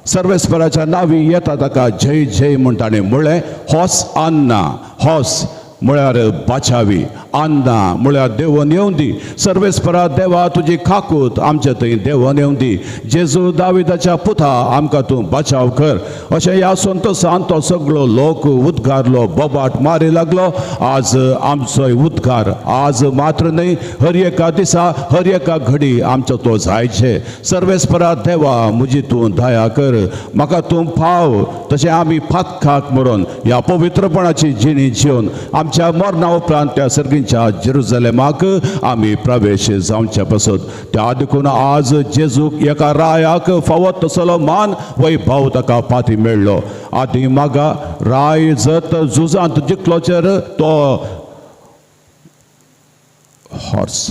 सर्वेस्पराच्या नांवी येता ताका जय जय म्हूण ताणें म्हणलें. होस अन्ना, होस म्हळ्यार बाचावी, अन्ना म्हळ्यार देवोन येवं दी. सर्वेस्परा देवा तुजी खाकूत आमच्या थंय देवोन येवं दी. जेजू दाविदाच्या पुता आमकां तूं बाचाव कर. अशें ह्या संतोशान तो सगळो लोक उद्गारलो, बोबाट मारी लागलो. आज आमचोय उद्गार आज मात्र न्हय, हर एका दिसा हर एका घडी आमचो तो जायचे. सर्वेस्परा देवा म्हजी तूं दया कर, म्हाका तूं पाव. तशें आमी फातखाक मरोन ह्या पवित्रपणाची जिणी जिवन आमच्या मरणा उपरांत त्या सर्गींच्या जेरुजलेमाक आमी प्रवेश जावचे पासत. त्या देखून आज जेजूक एका रायाक फावत तसलो मान वैभव ताका पाती मेळ्ळो. आदी मागा राय जत झुजांत जिखलोचेर तो हॉर्स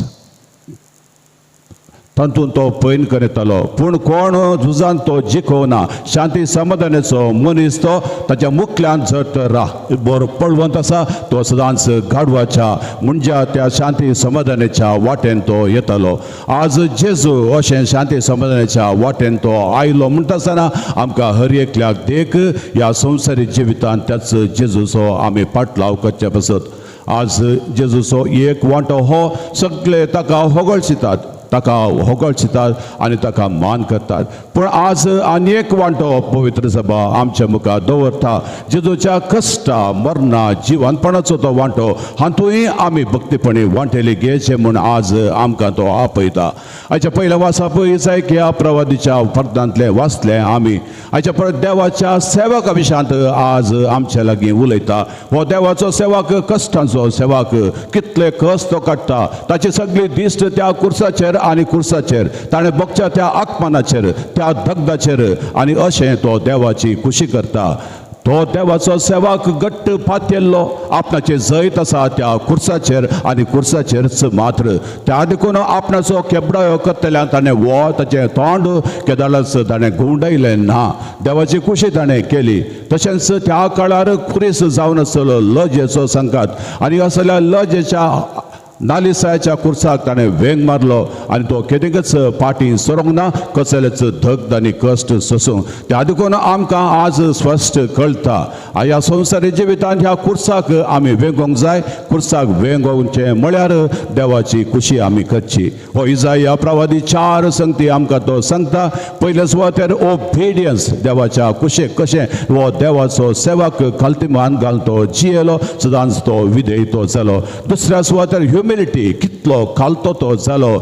तातूंत तो पैन करतालो, पूण कोण झुजान तो जिखोना. शांती समाधानाचो मनीस तो ताच्या मुखल्यान जर तर बरो पळवंत आसा तो सदांच गाडवाच्या म्हणजे त्या शांती समाधानाच्या वाटेन तो येतालो. आज जेजू अशें शांती समाधानाच्या वाटेन तो आयलो म्हणटा आसतना आमकां हर एकल्याक देख ह्या संवसारीक जिवितांत त्याच जेजूचो आमी पाटलाव करचे पासत. आज जेजूचो एक वांटो हो सगळे ताका होगळशितात, ताका होगळशितात आनी ताका मान करतात. पूण आज आनी एक वांटो पवित्र सभा आमच्या मुखार दवरता, जेजूच्या कश्टा मरणा जिवनपणाचो तो वांटो हातूंय आमी भक्तीपणी वांटेली घेवचे म्हूण आज आमकां तो आपयता. आयच्या पयल्या वासाप इसायक्या प्रवादीच्या पद्दांतलें वाचलें आमी. आयच्या परत देवाच्या सेवका विशयांत आज आमच्या लागीं उलयता. हो देवाचो सेवक कश्टांचो सेवक, कितले कश्ट तो काडटा, ताची सगळी दिश्ट त्या कुर्साचेर आनी कुर्साचेर, ताणें बगच्या त्या आकमानाचेर, त्या दगदाचेर, आनी अशें तो देवाची खुशी करता. तो देवाचो सेवाक घट्ट पातयल्लो आपणाचें जैत आसा त्या कुर्साचेर आनी कुर्साचेरच मात्र. त्या देखून आपणाचो केबडायो करतल्यान ताणें वो ताचें तोंड केदाळच ताणें घुंवडायलें ना. देवाची खुशी ताणें केली. तशेंच त्या काळार खुरीस जावन आसलो लजेचो संकात आनी असल्या लजेच्या नालिसायाच्या कुर्साक ताणें वेंग मारलो आनी तो केदेंकच पाटी सरोंक ना, कसलेच धग आनी कश्ट सोसूंक. त्या देखून आमकां आज स्पश्ट कळटा ह्या संवसारी जिवितांत ह्या कुर्साक आमी वेंगोवंक जाय. कुर्साक वेंगोवचें म्हळ्यार देवाची खुशी आमी करची. हो इजाया प्रवादी 4 संगती आमकां तो सांगता. पयले सुवातेर ओबिडियन्स, देवाच्या कुशेक कशें हो देवाचो सेवक खालतीमान घालून तो जियेलो, सदांच तो विधेय तो जालो. दुसऱ्या सुवातेर ह्युमिलिटी, कितलो खालतो तो जालो.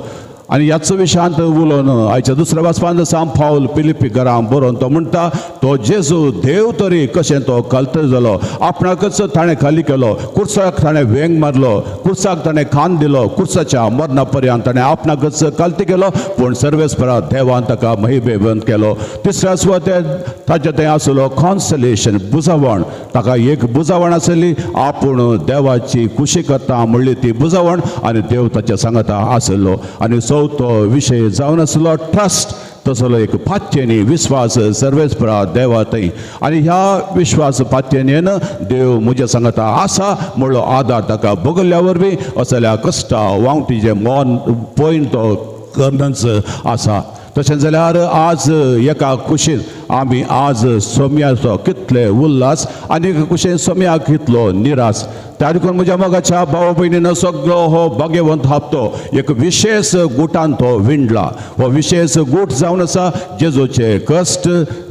आनी ह्याच विशयांत उलोवन आयच्या दुसऱ्या वाचपांत सांग पावल फिलिपी घरां बरोवन तो म्हणटा तो जेजू देव तरी कशें तो खालतो जालो, आपणाकच ताणें खाली केलो, कुर्साक ताणें वेंग मारलो, कुर्साक ताणें खान दिलो, कुर्साच्या मरणा पर्यंत ताणें आपणाकच खालती केलो, पूण सर्वेस्परा देवान ताका महिबेबंद केलो. तिसऱ्या सुवातेर ताचे थंय आसलो कॉन्सलेशन, बुजावण. ताका एक बुजावण आसली, आपूण देवाची खुशी करता म्हणली ती बुजावण आनी देव ताच्या सांगाता आसलो. आनी चवथो विशय जावन आसलो ट्रस्ट, तसलो एक पात्यनी विस्वास सर्वेस्परा देवा थंय आनी ह्या विश्वास पात्यनेन देव म्हज्या सांगाता आसा म्हणलो आदार ताका बगल्ल्या वरवीं असल्या कश्टा वावटीचें मन पळयन तो करनच आसा. तशें जाल्यार आज एका कुशीन आमी आज सोम्याचो कितले उल्हास आनी एका कुशीन सोम्याक कितलो निरास. त्या देखून म्हज्या मोगाच्या भाव भयणीन सगळो हो भाग्यवंत हप्तो एक विशेष गुटान तो विंडला. हो विशेष गूट जावन आसा जेजूचें कश्ट,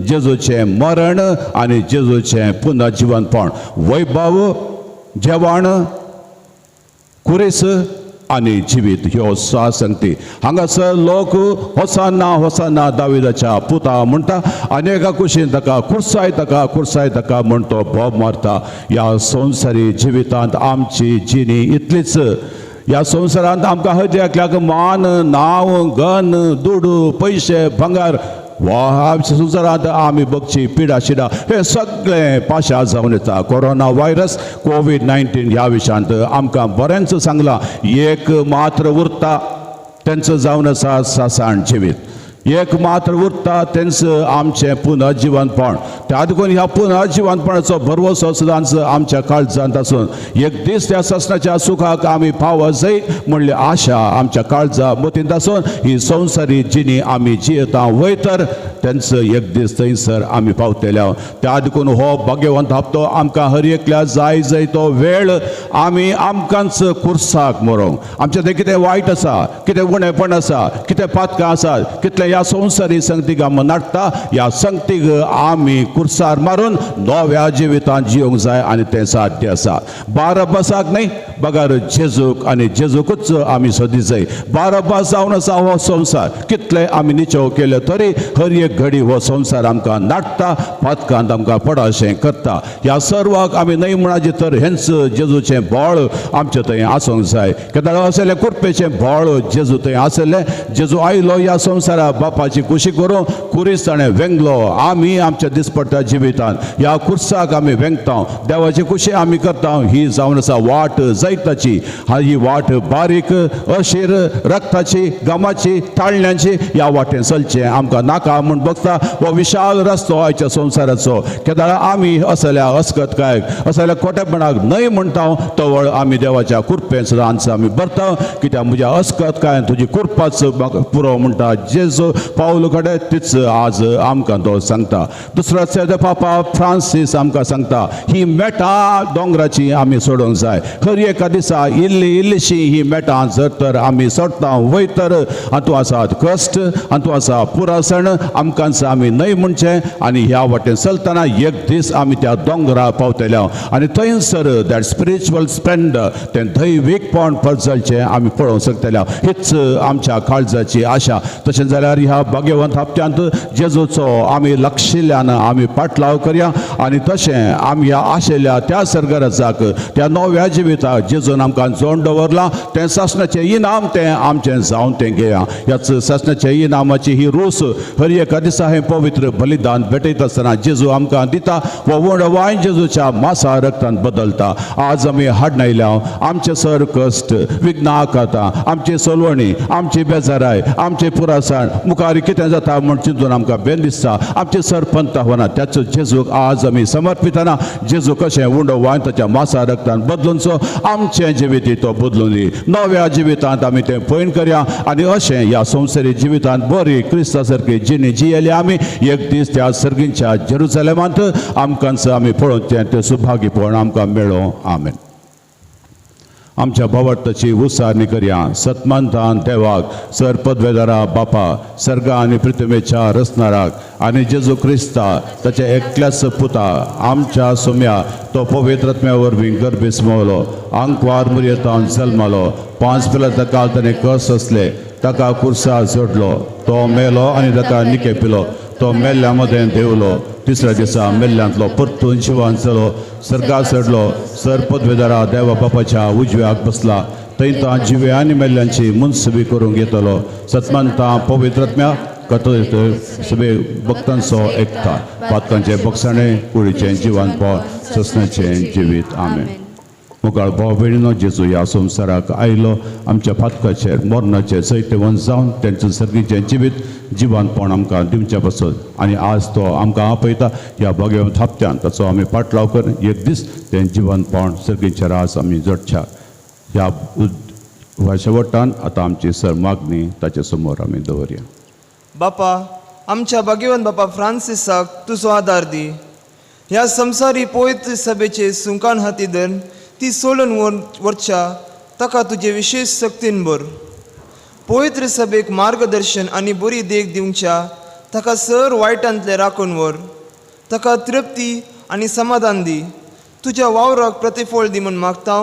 जेजूचें मरण आनी जेजूचें पुनर्जिवनपण, वैभव, जेवण, कुरेस आनी जिवीत ह्यो सा संगती. हांगासर लोक होसाना होसाना दाविदाच्या पुता म्हणटा आनी एका कुशीन ताका कुर्साय ताका कुर्साय ताका म्हण तो बोब मारता. ह्या संवसारी जिवितांत आमची जिणी इतलीच. ह्या संवसारांत आमकां हर एकल्याक मान, नांव, गन, दुडू, पयशे, भांगर वा आमच्या संवसारांत आमी बगची पिडा शिडा हें सगळें पाशार जावन येता. कोरोना व्हायरस, कोवीड-19 ह्या विशयांत आमकां बरेंच सांगलां. एक मात्र उरता तेंचो जावन आसा सासाण जिवीत, एक मात्र उरता तेंच आमचें पुनर्जिवनपण. त्या देखून ह्या पुनर्जिवनपणाचो भरवसो सदांच आमच्या काळजांत आसून एक दीस त्या सासणाच्या सुखाक आमी पावत जाय म्हणली आशा आमच्या काळजा मतींत आसून ही संवसारी जिणी आमी जियेता वय तर तेंचो एक दीस थंयसर आमी पावतले. त्या देखून हो भाग्यवंत हप्तो आमकां हर एकल्या जाय जाय तो वेळ आमी आमकांच कुर्साक मरोंक. आमच्या थंय कितें वायट आसा, कितें उणेपण आसा, कितें पातकां आसात, कितलें ह्या संवसारी संगतीक आमी नाडटा, ह्या संगतीक आमी कुर्सार मारून नव्या जिवितांत जिवंक जाय आनी तें साध्य आसा. बाराबासाक न्हय बगर जेजूक आनी जेजूकूच आमी सोदी जाय. बाराबास जावन आसा हो संवसार, कितले आमी निचेव केले तरी हर एक घडी हो संवसार आमकां नाडटा, पातकांत आमकां पडाशें करता. ह्या सर्वाक आमी न्हय म्हणाचे तर हेंच जेजूचें बळ आमचें थंय आसूंक जाय. केदाळ आसलें कुरपेचें बळ जेजू थंय आसलें. जेजू आयलो ह्या संवसारा बापाची खुशी करूं कुरीस ताणें वेंगलो. आमी आमच्या दिसपट्ट्या जिवितांत ह्या कुर्साक आमी वेंगता, देवाची खुशी आमी करता. ही जावन आसा वाट जैताची. ही वाट बारीक, अशीर, रक्ताची, घामाची, ताळण्यांची. ह्या वाटेन चलचें आमकां नाका म्हूण बगता हो विशाल रस्तो आयच्या संवसाराचो. केदाळ आमी असल्या अस्कतकायक, असल्या खोटेपणाक न्हय म्हणटा तवळ आमी देवाच्या कुरपेन सदांच आमी भरता. कित्याक म्हज्या अस्कतकायन तुजी कुरपाच म्हाका पुरो म्हणटा जेजू पावल कडेन तीच आज आमकां तो सांगता. दुसरो पापा फ्रांसीस आमकां सांगता ही मेटां दोंगराची आमी सोडूंक जाय. हर एका दिसा इल्ली इल्लीशी ही मेटां जर तर आमी सोडटा वय तर हातूं आसात कश्ट, हातूं आसा पुरासण. आमकांच आमी न्हय म्हणचें आनी ह्या वाटेन चलतना एक दीस आमी त्या दोंगरा पावतले आनी थंयसर that spiritual स्प्लेंडर, तें दैवीकपण परजलचें आमी पळोवंक शकतले. हीच आमच्या काळजाची आशा. तशें जाल्यार जाल्यार ह्या भाग्यवंत हप्त्यांत जेजूचो आमी लक्षिल्ल्यान आमी पाटलाव करया आनी तशें आमी ह्या आशिल्ल्या त्या सर्गराजाक त्या नव्या जिविताक जेजून आमकां जोड दवरलां तें सासणाचें इनाम तें आमचें जावन तें घेया. ह्याच सासणाच्या इनामाची ही रोस हर एका दिसा हें पवित्र बलिदान भेटयता आसतना जेजू आमकां दिता वो उंडो वायन जेजूच्या मासा रक्तान बदलता. आज आमी हाडणायल्या आमचे सर कश्ट विघ्न आकाता आमची सोलवणी आमची बेजाराय आमचे पुरासाण मुखार कितें जाता म्हूण चिंतून आमकां बेन दिसता. आमचे सर पंत आव्हानां त्याचो जेजूक आज आमी समर्पितना जेजू कशें उंडो वायन ताच्या मासा रक्तान बदलूनचो आमचें जिवीत तो बदलून दी. नव्या जिवितांत आमी तें पयण करया आनी अशें ह्या संवसारी जिवितांत बरी क्रिस्ता सारकी जिणी जियेली आमी एक दीस त्या सर्गींच्या जेरुसलेमांत आमकांच आमी पळोवचें तें सुभागीपण आमकां मेळों. आमेन. आमच्या भावार्थाची उसारणी करया. सतमानतान देवाक सर पदवेदारा बापा सर्गा आनी पृथ्वेच्या रचणाराक आनी जेजू क्रिस्ता ताच्या एकल्याच पुता आमच्या सोम्या तो पवित्र आत्म्या वरवीं गर्भेस मोवलो आंकवार मुरयेतान जल्मालो 5 पिला ताका ताणें कस आसले ताका कुर्सा जोडलो तो मेलो आनी ताका निके पिलो तो मेल्ल्या मदें देवलो तिसऱ्या दिसा मेल्ल्यांतलो परतून जिवान चलो सर्गार चडलो सर पदवेदारा देवा बापाच्या उजव्याक बसला थंय तो जिवे आनी मेल्ल्यांची मुनसुबी करूंक येतलो. सतमानता पवित्र आत्म्या कथोलिक सभे भक्तांचो एकता पातकांचें बक्षाणें कुडीचें जिवानपण ससनाचें जिवीत. आमेन. मुखार भाव भयणीनो जेजू ह्या संवसाराक आयलो आमच्या पातकाचेर मरणाचेर जैतवंत जावन तेंचें सर्गीचें जिवीत जिवानपण आमकां दिवच्या पासत आनी आज तो आमकां आपयता ह्या भाग्यवंत हप्त्यान ताचो आमी पाटलाव कर एक दीस तें जिवानपण सर्गीचें राज आमी जोडच्या. ह्या शेवटान आतां आमची सर मागणी ताचे समोर आमी दवरया. बापा आमच्या भाग्यवंत बापा फ्रांसिसाक तुजो आदार दी. ह्या संवसारी पवित्र सभेचे सुंकान हाती धरून ती सोडून वरच्या ताका तुजे विशेश शक्तीन भर. पवित्र सभेक मार्गदर्शन आनी बरी देख दिवच्या ताका सर वायटांतलें राखून व्हर. ताका तृप्ती आनी समाधान दी. तुज्या वावराक प्रतिफळ दी म्हूण मागता.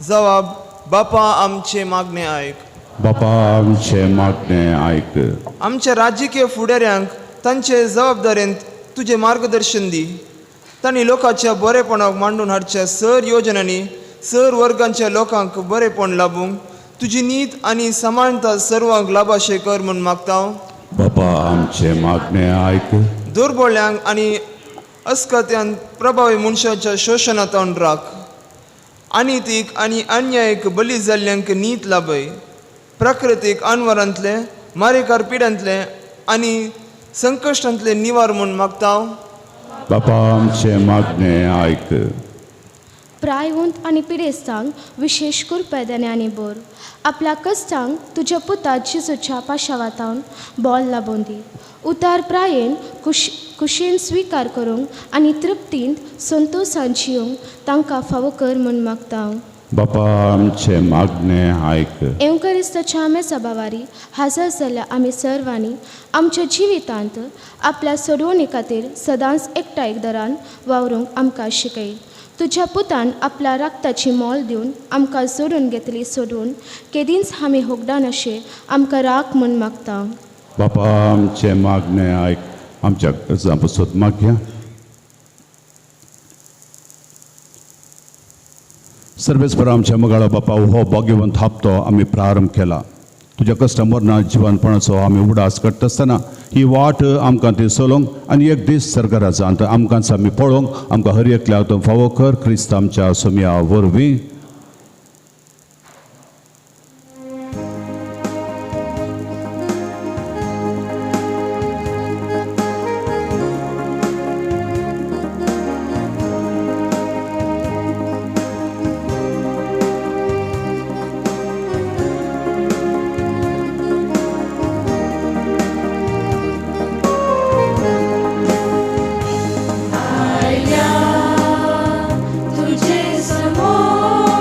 जवाब बापा आमचें मागणें आयक. बापा आमचें मागणें आयक. आमच्या राजकीय फुडाऱ्यांक तांचे जबाबदारेंत तुजें मार्गदर्शन दी. तांणी लोकांच्या बरेपणाक मांडून हाडच्या सर योजनांनी सर वर्गांच्या लोकांक बरेपण लाबूंक तुजी नीत आनी समानता सर्वांक लाभाशें कर म्हूण मागता. बापा आमचें मागणें आयक. दुर्बळ्यांक आनी अस्कत्यान प्रभावी मनशाच्या शोशणांत राख. अनितीक आनी अन्यायक बली जाल्ल्यांक नीत लाभय. प्राकृतीक अनवरांतले मारेकार पिड्यांतले आनी संकश्टांतले निवार म्हूण मागता. बापा आमचें मागणें आयक. प्रायवंत आनी पिडेस्तांक विशेश कुरपेदन्यांनी भर. आपल्या कश्टांक तुज्या पुता जेजूच्या पाशावातावन बोल लाबोवन दी. उतार प्रायेन कुशेन स्विकार करूंक आनी तृप्तींत संतोशान जिवंक तांकां फावो कर म्हूण मागता. बापा आमचें मागणें आयक. एवकरिस्ताच्या मेजाबावारी हाजर जाल्ल्या आमी सर्वांनी आमच्या जिवितांत आपल्या सोडवणे खातीर सदांच एकठांय दरान वावरूंक आमकां शिकय. तुज्या पुतान आपल्या रक्ताची मोल दिवन आमकां जोडून घेतली सोडून केदींच आमी होगडानाशें आमकां राख म्हूण मागता. बापा आमचें मागणें आयक. आमच्या गरजां पासत मागया. सर्वेस्पर आमच्या मगाळा बापा हो भाग्यवंत हप्तो आमी प्रारंभ केला. तुज्या कस्टमरना जिवनपणाचो आमी उडास करता आसतना ही वाट आमकां ती चलोवंक आनी एक दीस सरकाराजांत आमकां आमी पळोवंक आमकां हर एकल्याक तूं फावो कर क्रिस्त आमच्या सोम्या वरवीं. तुझे समोर.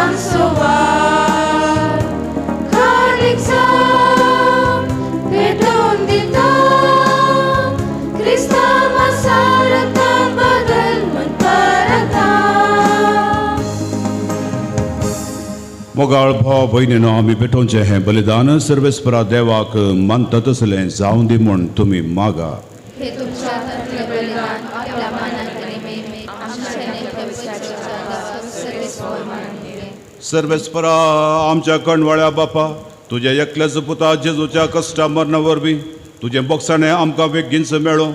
दरबारांचो वाव खारीक भेटोवन दिता क्रिस्तांव रक्तान बदल म्हूण परता. मोगाळ भाव भयणीनो, आमी भेटोवचें हें बलिदान सर्वेस्परा देवाक मानता तसलें जावं दी म्हूण तुमी मागा. हे तुमच्या हातांतलें बलिदान आपल्या मानान आनी महिमेक आमच्या न्हय पवित्र सर्वेस्पर मानतले. सर्वेस्परा आमच्या कणवाळ्या बापा, तुज्या एकल्याच पुता जेजूच्या कश्टा मरणा वरवीं तुजें बोगसाणें आमकां बेगीनच मेळो.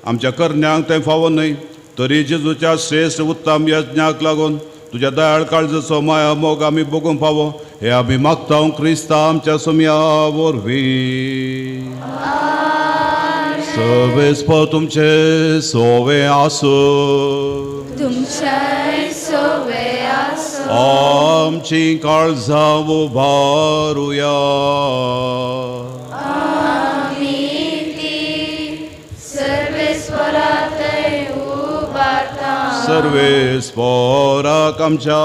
आमच्या करण्यांक तें फावो न्हय, तरी जेजूच्या श्रेश्ठ उत्तम यज्ञाक लागून तुज्या दयाळ काळजाचो माया मोग आमी भोगूंक फावो हे आमी मागता क्रिस्ता आमच्या सोम्या वरवीं. सर्वेस्पर तुमचे सोवे आसूं. तुमच्याय सोवे आसूं. आमची काळजां उबारुया. आमी ती सर्वेस्परा थंय उबारता. सर्वेस्पराक आमच्या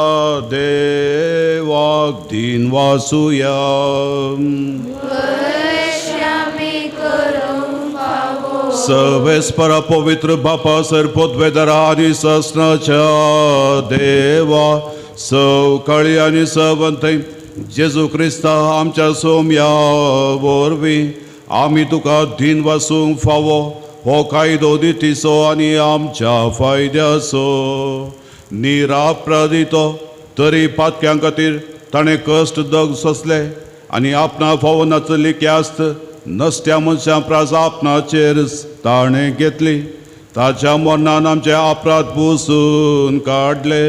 देवाक दीन वासुया. आमी करूंक फावो. सर्वेस्परा पवित्र बापा सरपोतवेदरा आनी ससनाच्या देवा सवकाळी आनी सवंतय जेजू क्रिस्ता आमच्या सोम्या वरवीं आमी तुका दीन वासूंक फावो हो कायदो दितीचो आनी आमच्या फायद्याचो. निरापराधितो तरी पातक्यां खातीर ताणें कश्ट दग सोंसले आनी आपणा फावो नासली क्यास्त नसत्या मनशां प्रास आपणाचेर ताणें घेतली. ताच्या मरणान आमचे अपराध पुसून काडले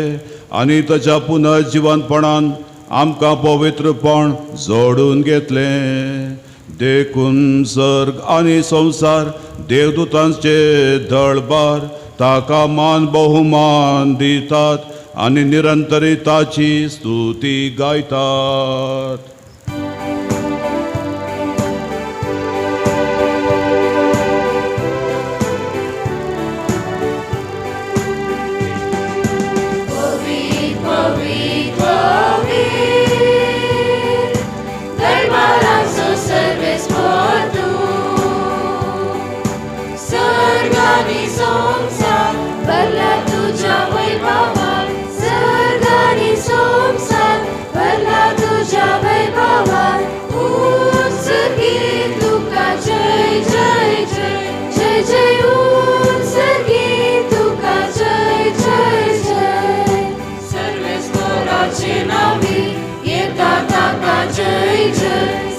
आनी ताच्या पुनर्जिवनपणान आमकां पवित्रपण जोडून घेतलें. देखून सर्ग आनी संवसार देवदूतांचे दळबार ताका मान बहुमान दितात आनी निरंतरी ताची स्तुती गायतात.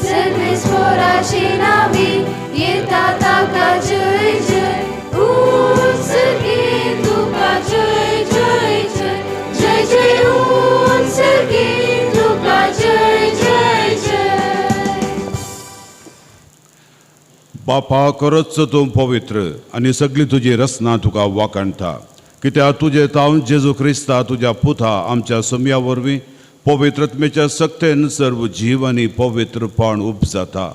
सर्वेस्पराचे नावी येता ताका जय जय. उत्सर्गी तुका जय जय जय जय जय. उत्सर्गी तुका जय जय जय. बापा, खरोच तूं पवित्र आनी सगळी तुजी रचना तुका वाखाणटा, कित्याक तुजे तावन जेजू क्रिस्ता तुज्या पुता आमच्या सोम्या वरवीं पवित्रत्मेच्या सक्तेन सर्व जीव आनी पवित्रपण उपजाता.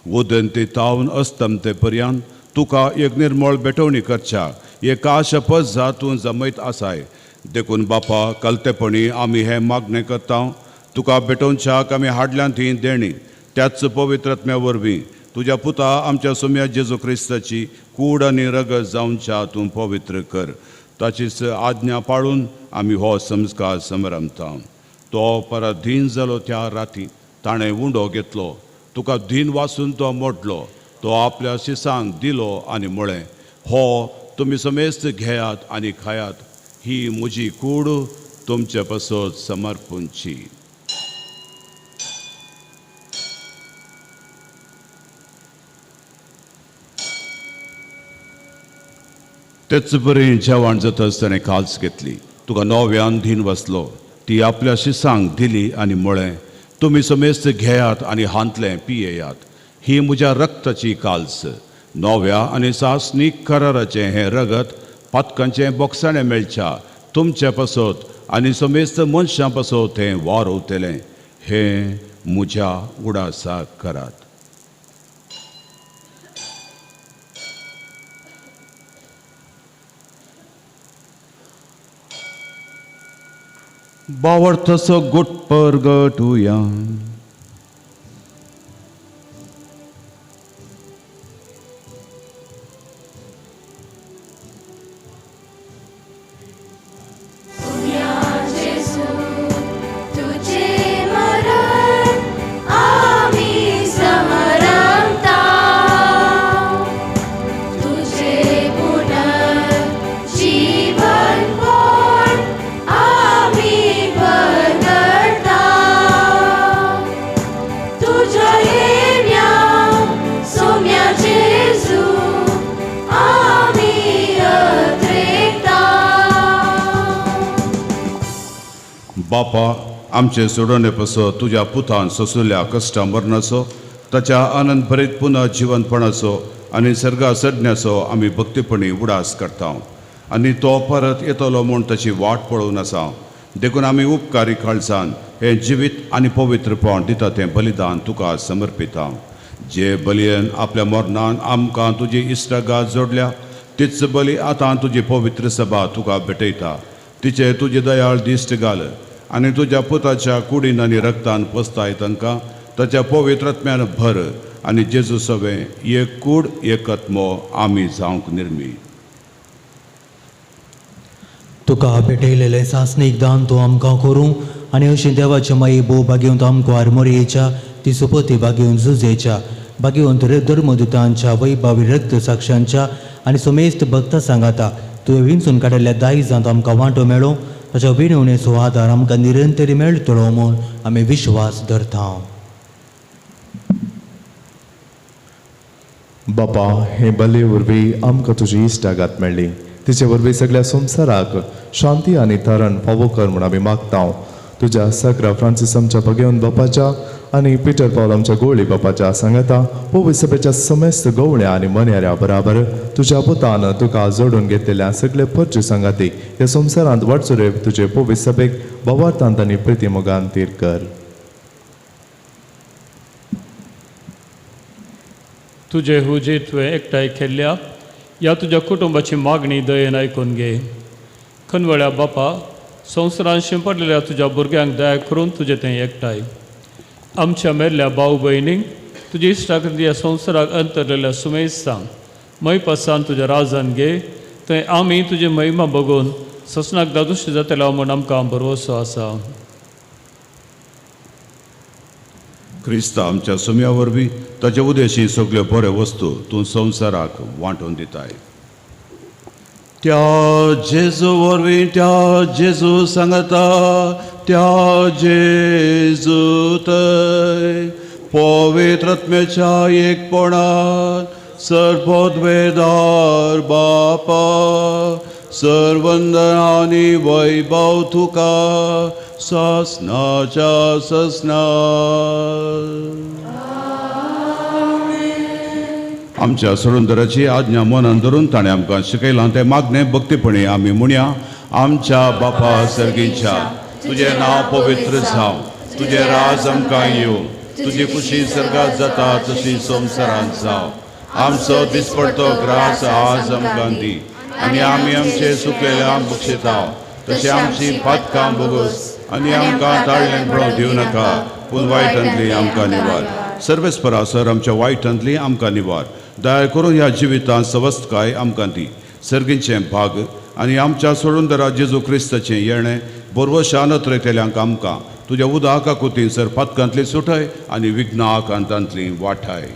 उदंते तावन अस्तमते पर्यंत तुका एक निर्मळ भेटवणी करच्या एका शपथ जा तूं जमयत आसाय. देखून बापा, कलतेपणी आमी हें मागणें करता, तुका भेटोवच्याक आमी हाडल्यान ती देणी त्याच पवित्रत्म्या वरवीं तुज्या पुता आमच्या सोम्या जेजू क्रिस्ताची कूड आनी रगत जावच्या तूं पवित्र कर. ताचीच आज्ञा पाळून आमी हो संस्कार समरमता. तो परत धीन जालो त्या राती ताणें उंडो घेतलो, तुका धीन वासून तो मोडलो, तो आपल्या शिसांक दिलो आनी म्हळें, हो तुमी समेस्त घेयात आनी खायात, ही म्हजी कूड तुमचे पासत समर्पूंची. तेच बरी जेवण जातच ताणें काल्स घेतली, तुका नव्यान धीन वसलो, ती आपल्या शिसांक दिली आनी म्हळें, तुमी समेस्त घेयात आनी हांतलें पियेयात, ही म्हज्या रक्ताची काल्स, नव्या आनी सासणीक कराराचें हें रगत पातकांचें बोगसाणें मेळच्या तुमचे पासत आनी समेस्त मनशां पासत हें वारवतलें, हें म्हज्या उडासाक करात. बावर्थाचो गोट परगटुया. बापा आमचे सोडोवणे पासत तुज्या पुतान सोंसुल्ल्या कश्टा मरणाचो ताच्या आनंद भरीत पुनः जिवनपणाचो आनी सर्गा चडण्याचो आमी भक्तीपणी उडास करता आनी तो परत येतलो म्हूण ताची वाट पळोवन आसा. देखून आमी उपकारी काळजान हें जिवीत आनी पवित्रपण दिता तें बलिदान तुका समर्पिता. जे बलयेन आपल्या मरणान आमकां तुजी इश्टागात जोडल्या तीच बली आतां तुजी पवित्र सभा तुका भेटयता. तिचे तुजे दयाळ दिश्ट घाल आनी तुज्या पुताच्या कुडीन आनी रक्तान पसताय तांकां ताच्या पवित्र आत्म्यान भर आनी जेजू सवें एक कूड एक आत्मो आमी जावंक निर्मी. तुका भेटयलेलें सासणीक दान तूं आमकां करूं आनी अशें देवाचे माई भोव भागेवंत आमकां आरमोरयेच्या ती सुपती भागेवन जुजेच्या भागेवंत धर्मदुतांच्या वैभावी रक्त साक्षांच्या आनी समेस्त भक्ता सांगाता तुवें विंचून काडिल्ल्या दायजांत आमकां वांटो मेळो ताच्या विणवणेचो आदार आमकां निरंतरी मेळटलो म्हूण आमी विश्वास धरता. बापा हे बले वरवीं आमकां तुजी इश्टागात मेळ्ळी. तिचे वरवीं सगळ्या संवसाराक शांती आनी तारण फावो कर म्हूण आमी मागता. तुज्या सगळ्या फ्रांसीस आमच्या भगेवन बापाच्या आनी पिटर पावल आमच्या गोळी बापाच्या सांगाता पवित्र सभेच्या समेस्त गवळ्या आनी मन्याऱ्या बराबर तुज्या पुतान तुका जोडून घेतलेल्या सगळे परजू सांगाती ह्या संवसारांत वाटसुरे तुजे पवित्र सभेक भावार्थांत आनी प्रितीमोगान तीर कर. तुजे हुजी तुवें एकठांय केल्ल्या ह्या तुज्या कुटुंबाची मागणी दयेन आयकून घे. खनवळ्या बापा संवसारान शिंपडलेल्या तुज्या भुरग्यांक दया करून तुजें तें एकठांय आमच्या मेल्ल्या भाव भयणींक तुजी इश्टाक ह्या संवसाराक अंतरलेल्या सुमेस्तांक मयपासान तुज्या राजान घे थंय आमी तुजी महिमा बघून ससनाक दादुशी जातलो म्हूण आमकां भरवसो आसा. क्रिस्ता आमच्या सुम्या वरवीं ताचे उदेशी सगल्यो बऱ्यो वस्तू तूं संवसाराक वांटून दिताय. त्या जेजू वरवीं त्या जेजू सांगता त्या जेजू थंय पवित्र आत्म्याच्या एकपणान सर्वोद्वेदार बापा सर्वंदन आनी वैभव तुका ससनाच्या ससना. आमच्या सोडूनदाराची आज्ञा मनान धरून ताणें आमकां शिकयलां तें मागणें भक्तीपणी आमी म्हणया. आमच्या बापा सर्गीच्या तुजें नांव पवित्र जावं, तुजें राज आमकां येवं, तुजी खुशी सर्गात जाता तशी संवसारांत जावं. आमचो दिसपडतो ग्रास आज आमकां दी आनी आमी आमचे सुकलेल्या बक्षिता तशें आमची पातकां भोगोस आनी आमकां ताळ्ळें पळोवंक दिवं नाका पूण वायटांतली आमकां निवार. सर्वेस्परा सर आमच्या वायटांतली आमकां निवार. दया करून ह्या जिवितांत सवस्तकाय आमकां दी. सर्गीचें भाग आनी आमच्या सोडूनदारा जेजू क्रिस्ताचें येणें बरवशान अत्रयतल्यांक आमकां तुज्या उदका कुतीन सर पातकांतली सुठाय आनी विघ्ना आकांतांतली वाठाय.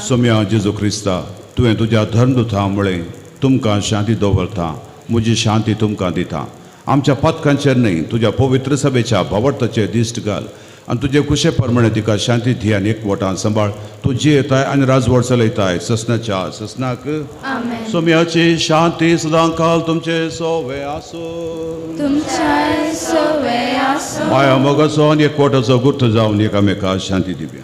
सोम्या जेजू क्रिस्ता तुवें तुज्या धर्मदुता म्हळें तुमकां शांती दवरता म्हजी शांती तुमकां दिता. आमच्या पातकांचेर न्हय तुज्या पवित्र सभेच्या भावार्थाचेर दिश्ट घाल आनी तुजे खुशे प्रमाणे तिका शांती दी आनी एकवटान सांबाळ. तूं जियेताय आनी राजवट चलयताय ससनाच्या ससनाक. सोम्याची शांती सदां काल तुमचे सोवे आसूं. माया मोगाचो आनी एकवटाचो गुर्त जावन एकामेका शांती दिवया.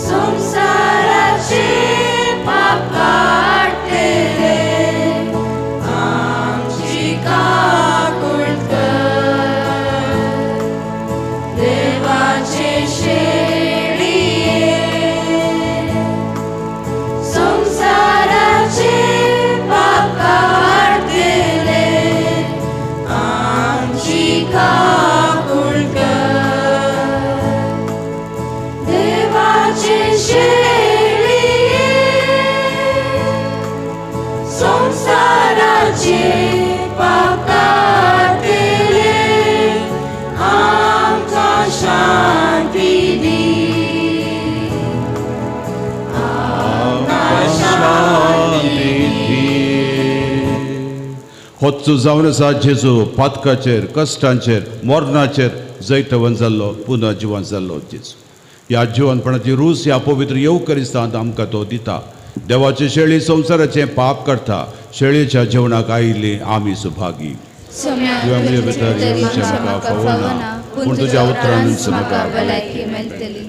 संसाराचे पाप काडटले. होच जावन आसा जेजू पातकाचेर, कश्टांचेर, मरणाचेर जैतवंत जाल्लो, पुनः जिवन जाल्लो जेजू. ह्या जिवनपणाची रूच ह्या पवित्र येवकरिस्तांत आमकां तो दिता. देवाची शेळी संवसाराचें पाप करता. शेळीच्या जेवणाक आयिल्ली आमी सुभागी. तुवें म्हजे भितर येवचें म्हाका फावना, पूण तुज्या उतरानूच म्हाका भलायकी मेळटली.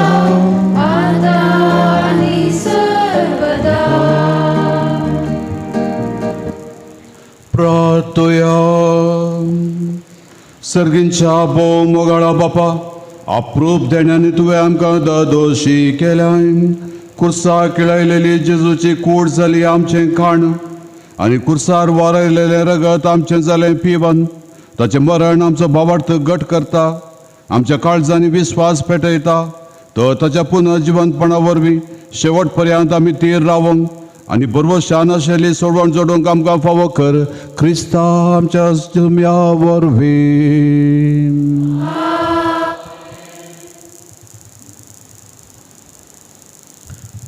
आतां आनी सर्वदा. प्रार्थया. सर्गींच्या भोव मोगाळा बापा, अप्रूप देण्यानी तुवें आमकां दोशी केल्याय. कुर्सा किळायलेली जेजूची कूड जाली आमचें खाण आनी कुर्सार वारयलेलें रगत आमचें जालें पिवन. ताचें मरण आमचो भावार्थ घट करता, आमच्या काळजांनी विस्वास पेटयता. तो ताच्या पुनर्जिवंतपणा वरवीं शेवट पर्यंत आमी तीर रावंक आनी बरवशान आशिल्ली सोडवण जोडूंक आमकां फावो कर, क्रिस्ता आमच्या जुम्या वरवीं.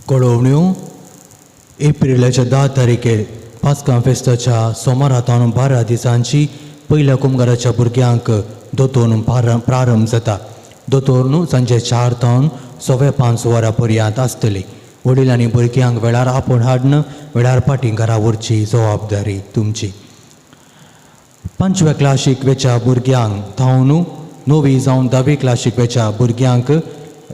कळोवण्यो. एप्रिलाच्या 10 तारखेर पास्कां फेस्ताच्या सोमारा तावन 12 दिसांची पयल्या कुमगाराच्या भुरग्यांक दोतोर प्रारंभ जाता. दोतोर न्हू सांजे 4 तावन 5:15 वरां पर्यंत आसतली. वडिलांनी भुरग्यांक वेळार आपोवन हाडन वेळार फाटीं घरा व्हरची जबाबदारी तुमची. 5व्या क्लासीक वेच्या भुरग्यांक थावन 9वी जावन 10वी क्लासीक वेच्या भुरग्यांक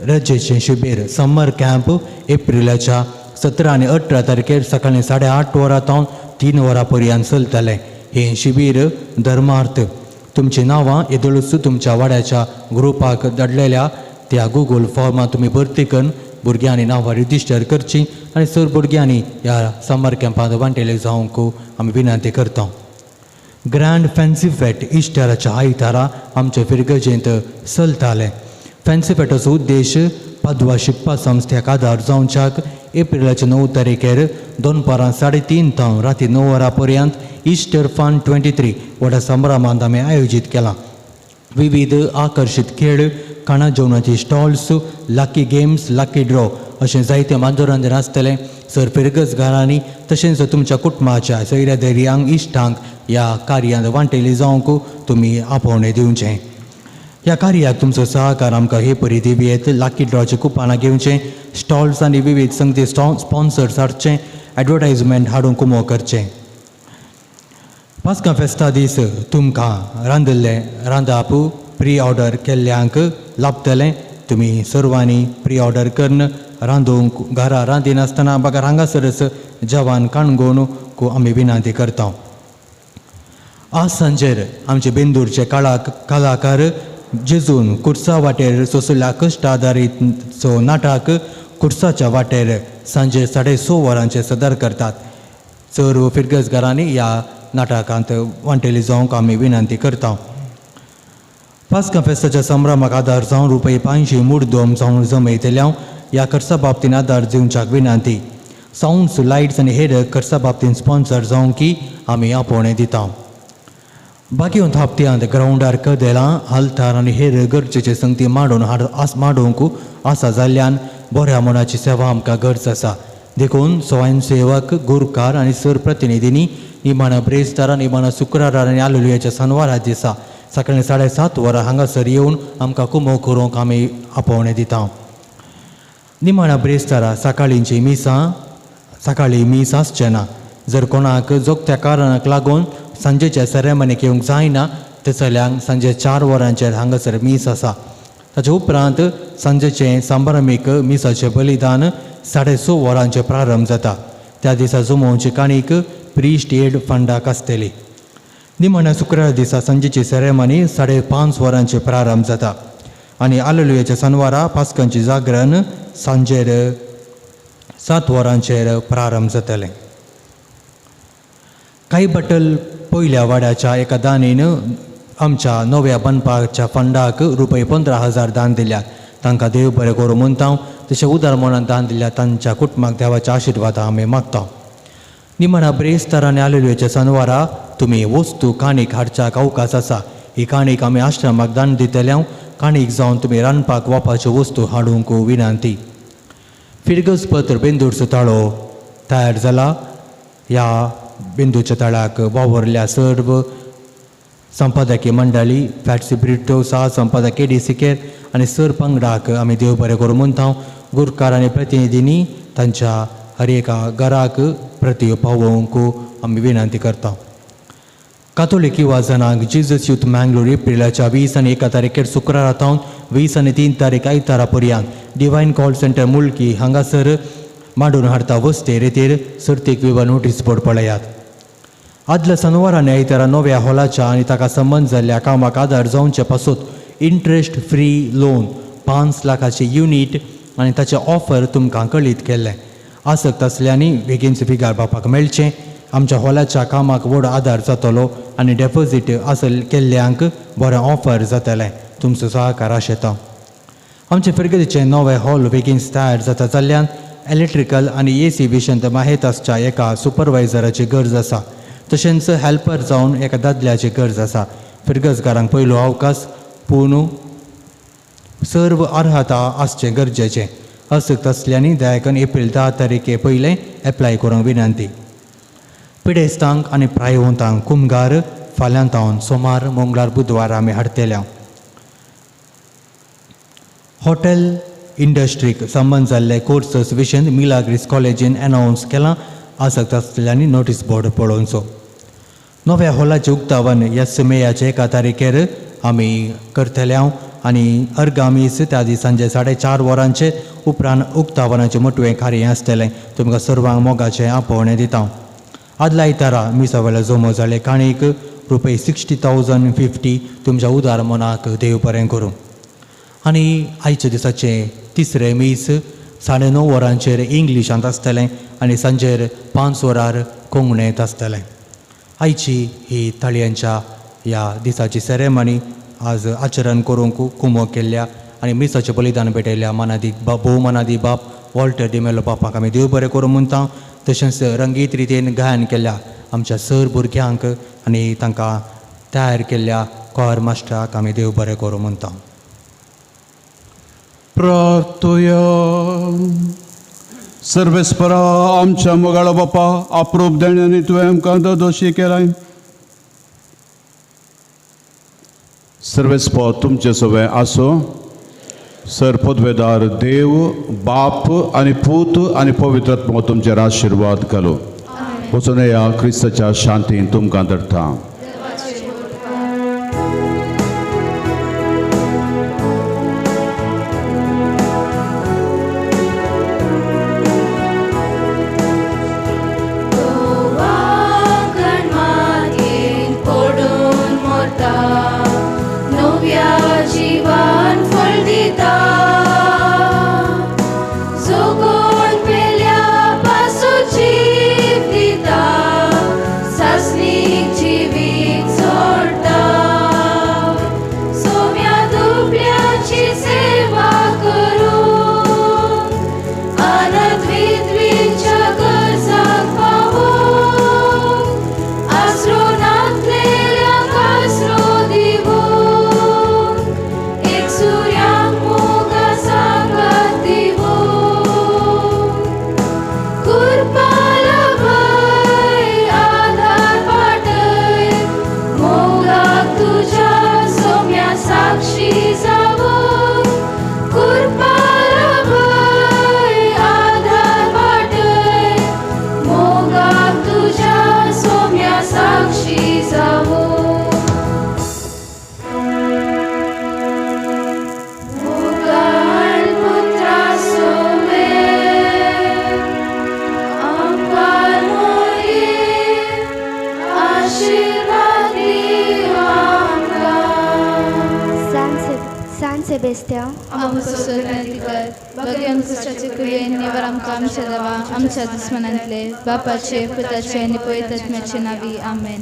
रजेचें शिबीर समर कॅम्प एप्रिलाच्या 17 आनी 18 तारखेर सकाळीं 8:30 वरां तावन 3 वरां पर्यंत चलतलें. हें शिबीर धर्मार्थ. तुमचीं नांवां येदोळूच तुमच्या वाड्याच्या ग्रुपाक धाडलेल्या त्या गुगल फॉर्मांत तुमी भरती करून भुरग्यांनी नांवां रजिस्टर करचीं आनी सर भुरग्यांनी ह्या समर कॅम्पांत वांटेले जावंक आमी विनंती करता. ग्रँड फॅन्सी फेट इश्टराच्या आयतारा आमच्या फिरगजेंत चलतालें. फॅन्सी फेटाचो उद्देश पादवा शिकपा संस्थेक आदार जावच्याक एप्रिलाच्या 9 तारखेर दनपारां 3:30 तावन राती 9 वरां पर्यंत इस्टर फन 23 व्हडा संभ्रमांत आमी आयोजीत केलां. विविध आकर्शीत खेळ, खाणा जेवणाची stalls, lucky games, lucky draw अशें जायते मनोरंजन आसतलें. सर फिरगजगारांनी तशेंच तुमच्या कुटुंबाच्या सैऱ्या धैर्यांक इश्टांक ह्या कार्यांत वांटेली जावंक तुमी आपोवणें दिवचें. ह्या कार्याक तुमचो सहकार आमकां हे परी दिवयेत. लकी ड्रॉचें कुपानां घेवचें, स्टॉल्स आनी विविध संगती स्पॉन्सर्स हाडचें, एडवर्टायजमेंट हाडूंक कुमो करचें. पास्कां फेस्ता दीस तुमकां रांदिल्लें रांदाप प्री ऑर्डर केल्ल्यांक लाभतलें. तुमी सर्वांनी प्री ऑर्डर करून रांदूंक घरा रांदिनासतना बगर हांगासरच जेवण काणगोवन आमी विनंती करता. आज सांजेर आमचे बेंदूरचे कलाकार जेजून कुर्सा वाटेर सोंसल्या कश्ट आदारीतचो नाटक कुर्साच्या वाटेर सांजे 6:30 वरांचेर सदर करतात. चड फिरगजगारांनी ह्या नाटकांत वांटेली जावंक आमी विनंती करता. पास्कां फेस्ताच्या संभ्रमाक आदार जावन रुपये 500 मुडदोम जावन जमयतल्या ह्या खर्चा बाबतीन आदार दिवच्याक विनंती. सावंड्स, लायट्स आनी हेर खर्चा बाबतीन स्पॉन्सर जावंक आमी आपोवणें दिता. बागेवंत हप्त्यांत ग्रावंडार कदेलां, आल्तार आनी हेर गरजेचे संगती मांडून मांडूंक आसा जाल्ल्यान बऱ्या मनाची सेवा आमकां गरज आसा. देखून स्वयंसेवक, गुरकार आनी सर प्रतिनिधींनी निमाणा ब्रेस्तारा, निमाणा शुक्रारा आनी आलुलुयाच्या सनवारा दिसा सकाळीं 7:30 वरां हांगासर येवन आमकां कुमो करूंक आमी आपोवणें दिता. निमाणा ब्रेस्तारा सकाळींची मिसां सकाळीं मीस आसचें ना. जर कोणाक जोगत्या कारणाक लागून सांजेच्या सेरेमनीक येवंक जायना ते चल्यांक सांजे 4 वरांचेर हांगासर मीस आसा. ताचे उपरांत सांजेचें संभ्रमीक मिसाचें बलिदान 6:30 वरांचेर प्रारंभ जाता. त्या दिसा जुमोवची काणीक प्रिस्ट एड फंडाक आसतली. निमाण्या शुक्रार दिसा सांजेची सेरेमनी 5:30 वरांचेर प्रारंभ जाता आनी आलुलुयाच्या सनवारा पास्कांची जागरण सांजेर 7 वरांचेर प्रारंभ जातलें. कांय बटल पयल्या वाड्याच्या एका दानीन आमच्या नव्या बांदपाच्या फंडाक रुपये 15,000 दान दिल्यात. तांकां देव बरें करूं म्हणटा. तशें उदार मनान दान दिल्या तांच्या कुटुंबाक देवाच्या आशिर्वाद आमी मागता. निमाणा ब्रेस्तारा आनी आलुलुयाच्या सनवारा तुमी वस्तू काणीक हाडच्याक अवकाश आसा. ही काणीक आमी आश्रमाक दान दितल्या. काणीक जावन तुमी रांदपाक वापरच्यो वस्तू हाडूंक विनंती. फिरगज पत्र बेंदूरचो ताळो तयार जाला. ह्या बिंदूच्या तळाक वावरल्या सर्व संपादकी मंडळी, फॅटसी ब्रिटो, सह संपादक के डी सिकेर आनी सर पंगडाक आमी देव बरें करूं म्हणटा. गुरकार आनी प्रतिनिधींनी तांच्या हर एका घराक प्रती पावोवंक आमी विनंती करता. कातोलिक युवा जनांक जिजस यूथ मँगलोर एप्रिलाच्या 20 आनी 1 तारखेर शुक्रारा तावन 20 आनी 3 तारीख आयतारा पर्यंत डिवायन कॉल सेंटर मुल्की हांगासर मांडून हाडता वस्ते रेतीर सर्तीक विवा नोटीस बोर्ड पळयात. आदल्या सनवारा आनी आयतारा नव्या हॉलाच्या आनी ताका संबंद जाल्ल्या कामाक आदार जावचे पासून इंट्रस्ट फ्री लोन 5 लाखाचे युनीट आनी ताचें ऑफर तुमकां कळीत केल्लें. आसक्त आसल्यांनी बेगीनच फिगार बापाक मेळचें. आमच्या हॉलाच्या कामाक व्हड आदार जातलो आनी डेपोजीट आसल केल्ल्यांक बरें ऑफर जातलें. तुमचो सहकार आशेता. आमचे फिरगतीचें नवें हॉल बेगीन तयार जाता जाल्ल्यान इलेक्ट्रिकल आनी ए सी विशंत माहेत आसच्या एका सुपरवायझराची गरज आसा. तशेंच हेल्पर जावन एका दादल्याची गरज आसा. फिरगजगारांक पयलो अवकाश पूण सर्व अर्हता आसचें गरजेचें. आसक्त आसल्यांनी दयाकन एप्रील 10 तारखे पयलें एप्लाय करूंक विनंती. पिडेस्तांक आनी प्रायवंतांक कुमगार फाल्यां तावन सोमार मंगळार बुधवार आमी हाडटले. हॉटेल इंडस्ट्रीक संबंद जाल्ले कोर्सस विशयन मिलाग्रीस कॉलेजीन अनावन्स केलां. आसक्त आसल्यांनी नोटीस बोर्ड पळोवचो. नव्या हॉलाचें उक्तावण ह्या मेयाचे 1 तारखेर आमी करतले आनी अर्गामीस त्या दीस सांजे 4:30 वरांचे उपरांत उक्तावणाचें मोटवें कार्य आसतलें. तुमकां सर्वांक मोगाचें आपोवणें दिता. आदल्या आयतारा मिसा वेळार जमो जाले काणीक रुपये 60,050 तुमच्या उदार मनाक देव बरें करूं. आनी आयच्या दिसाचें तिसरें मीस 9:30 वरांचेर इंग्लिशांत आसतलें आनी सांजेर 5 वरार कोंकणींत आसतलें. आयची ही ताळयांच्या ह्या दिसाची सेरेमनी आज आचरण करूंक कुमो केल्ल्या आनी मिसाचें बलिदान भेटयल्ल्या मानादीक भोवमानादी बाप वॉल्टर डिमेलो बापाक आमी देव बरें करूं म्हणटा. तशेंच रंगीत रितीन गायन केल्ल्या आमच्या सर भुरग्यांक आनी तांकां तयार केल्ल्या कॉयर मास्टराक आमी देव बरें करूं म्हणटा. प्रार्थुया. सर्वेस्परा आमच्या मोगाळो बापा अप्रूप देण्यांनी तुवें आमकां दोशी केलाय. सर्वेस्पर तुमचे सवें आसूं. सर पदवेदार देव बाप आनी पूत आनी पवित्र आत्मो तुमचेर आशिर्वाद घालूं. वचून या क्रिस्ताच्या शांतीन तुमकां धरता. आमच्या दुस्मनांतले बापाचे पुताचे आनी पवित्र आत्म्याचे नांवी आमेन.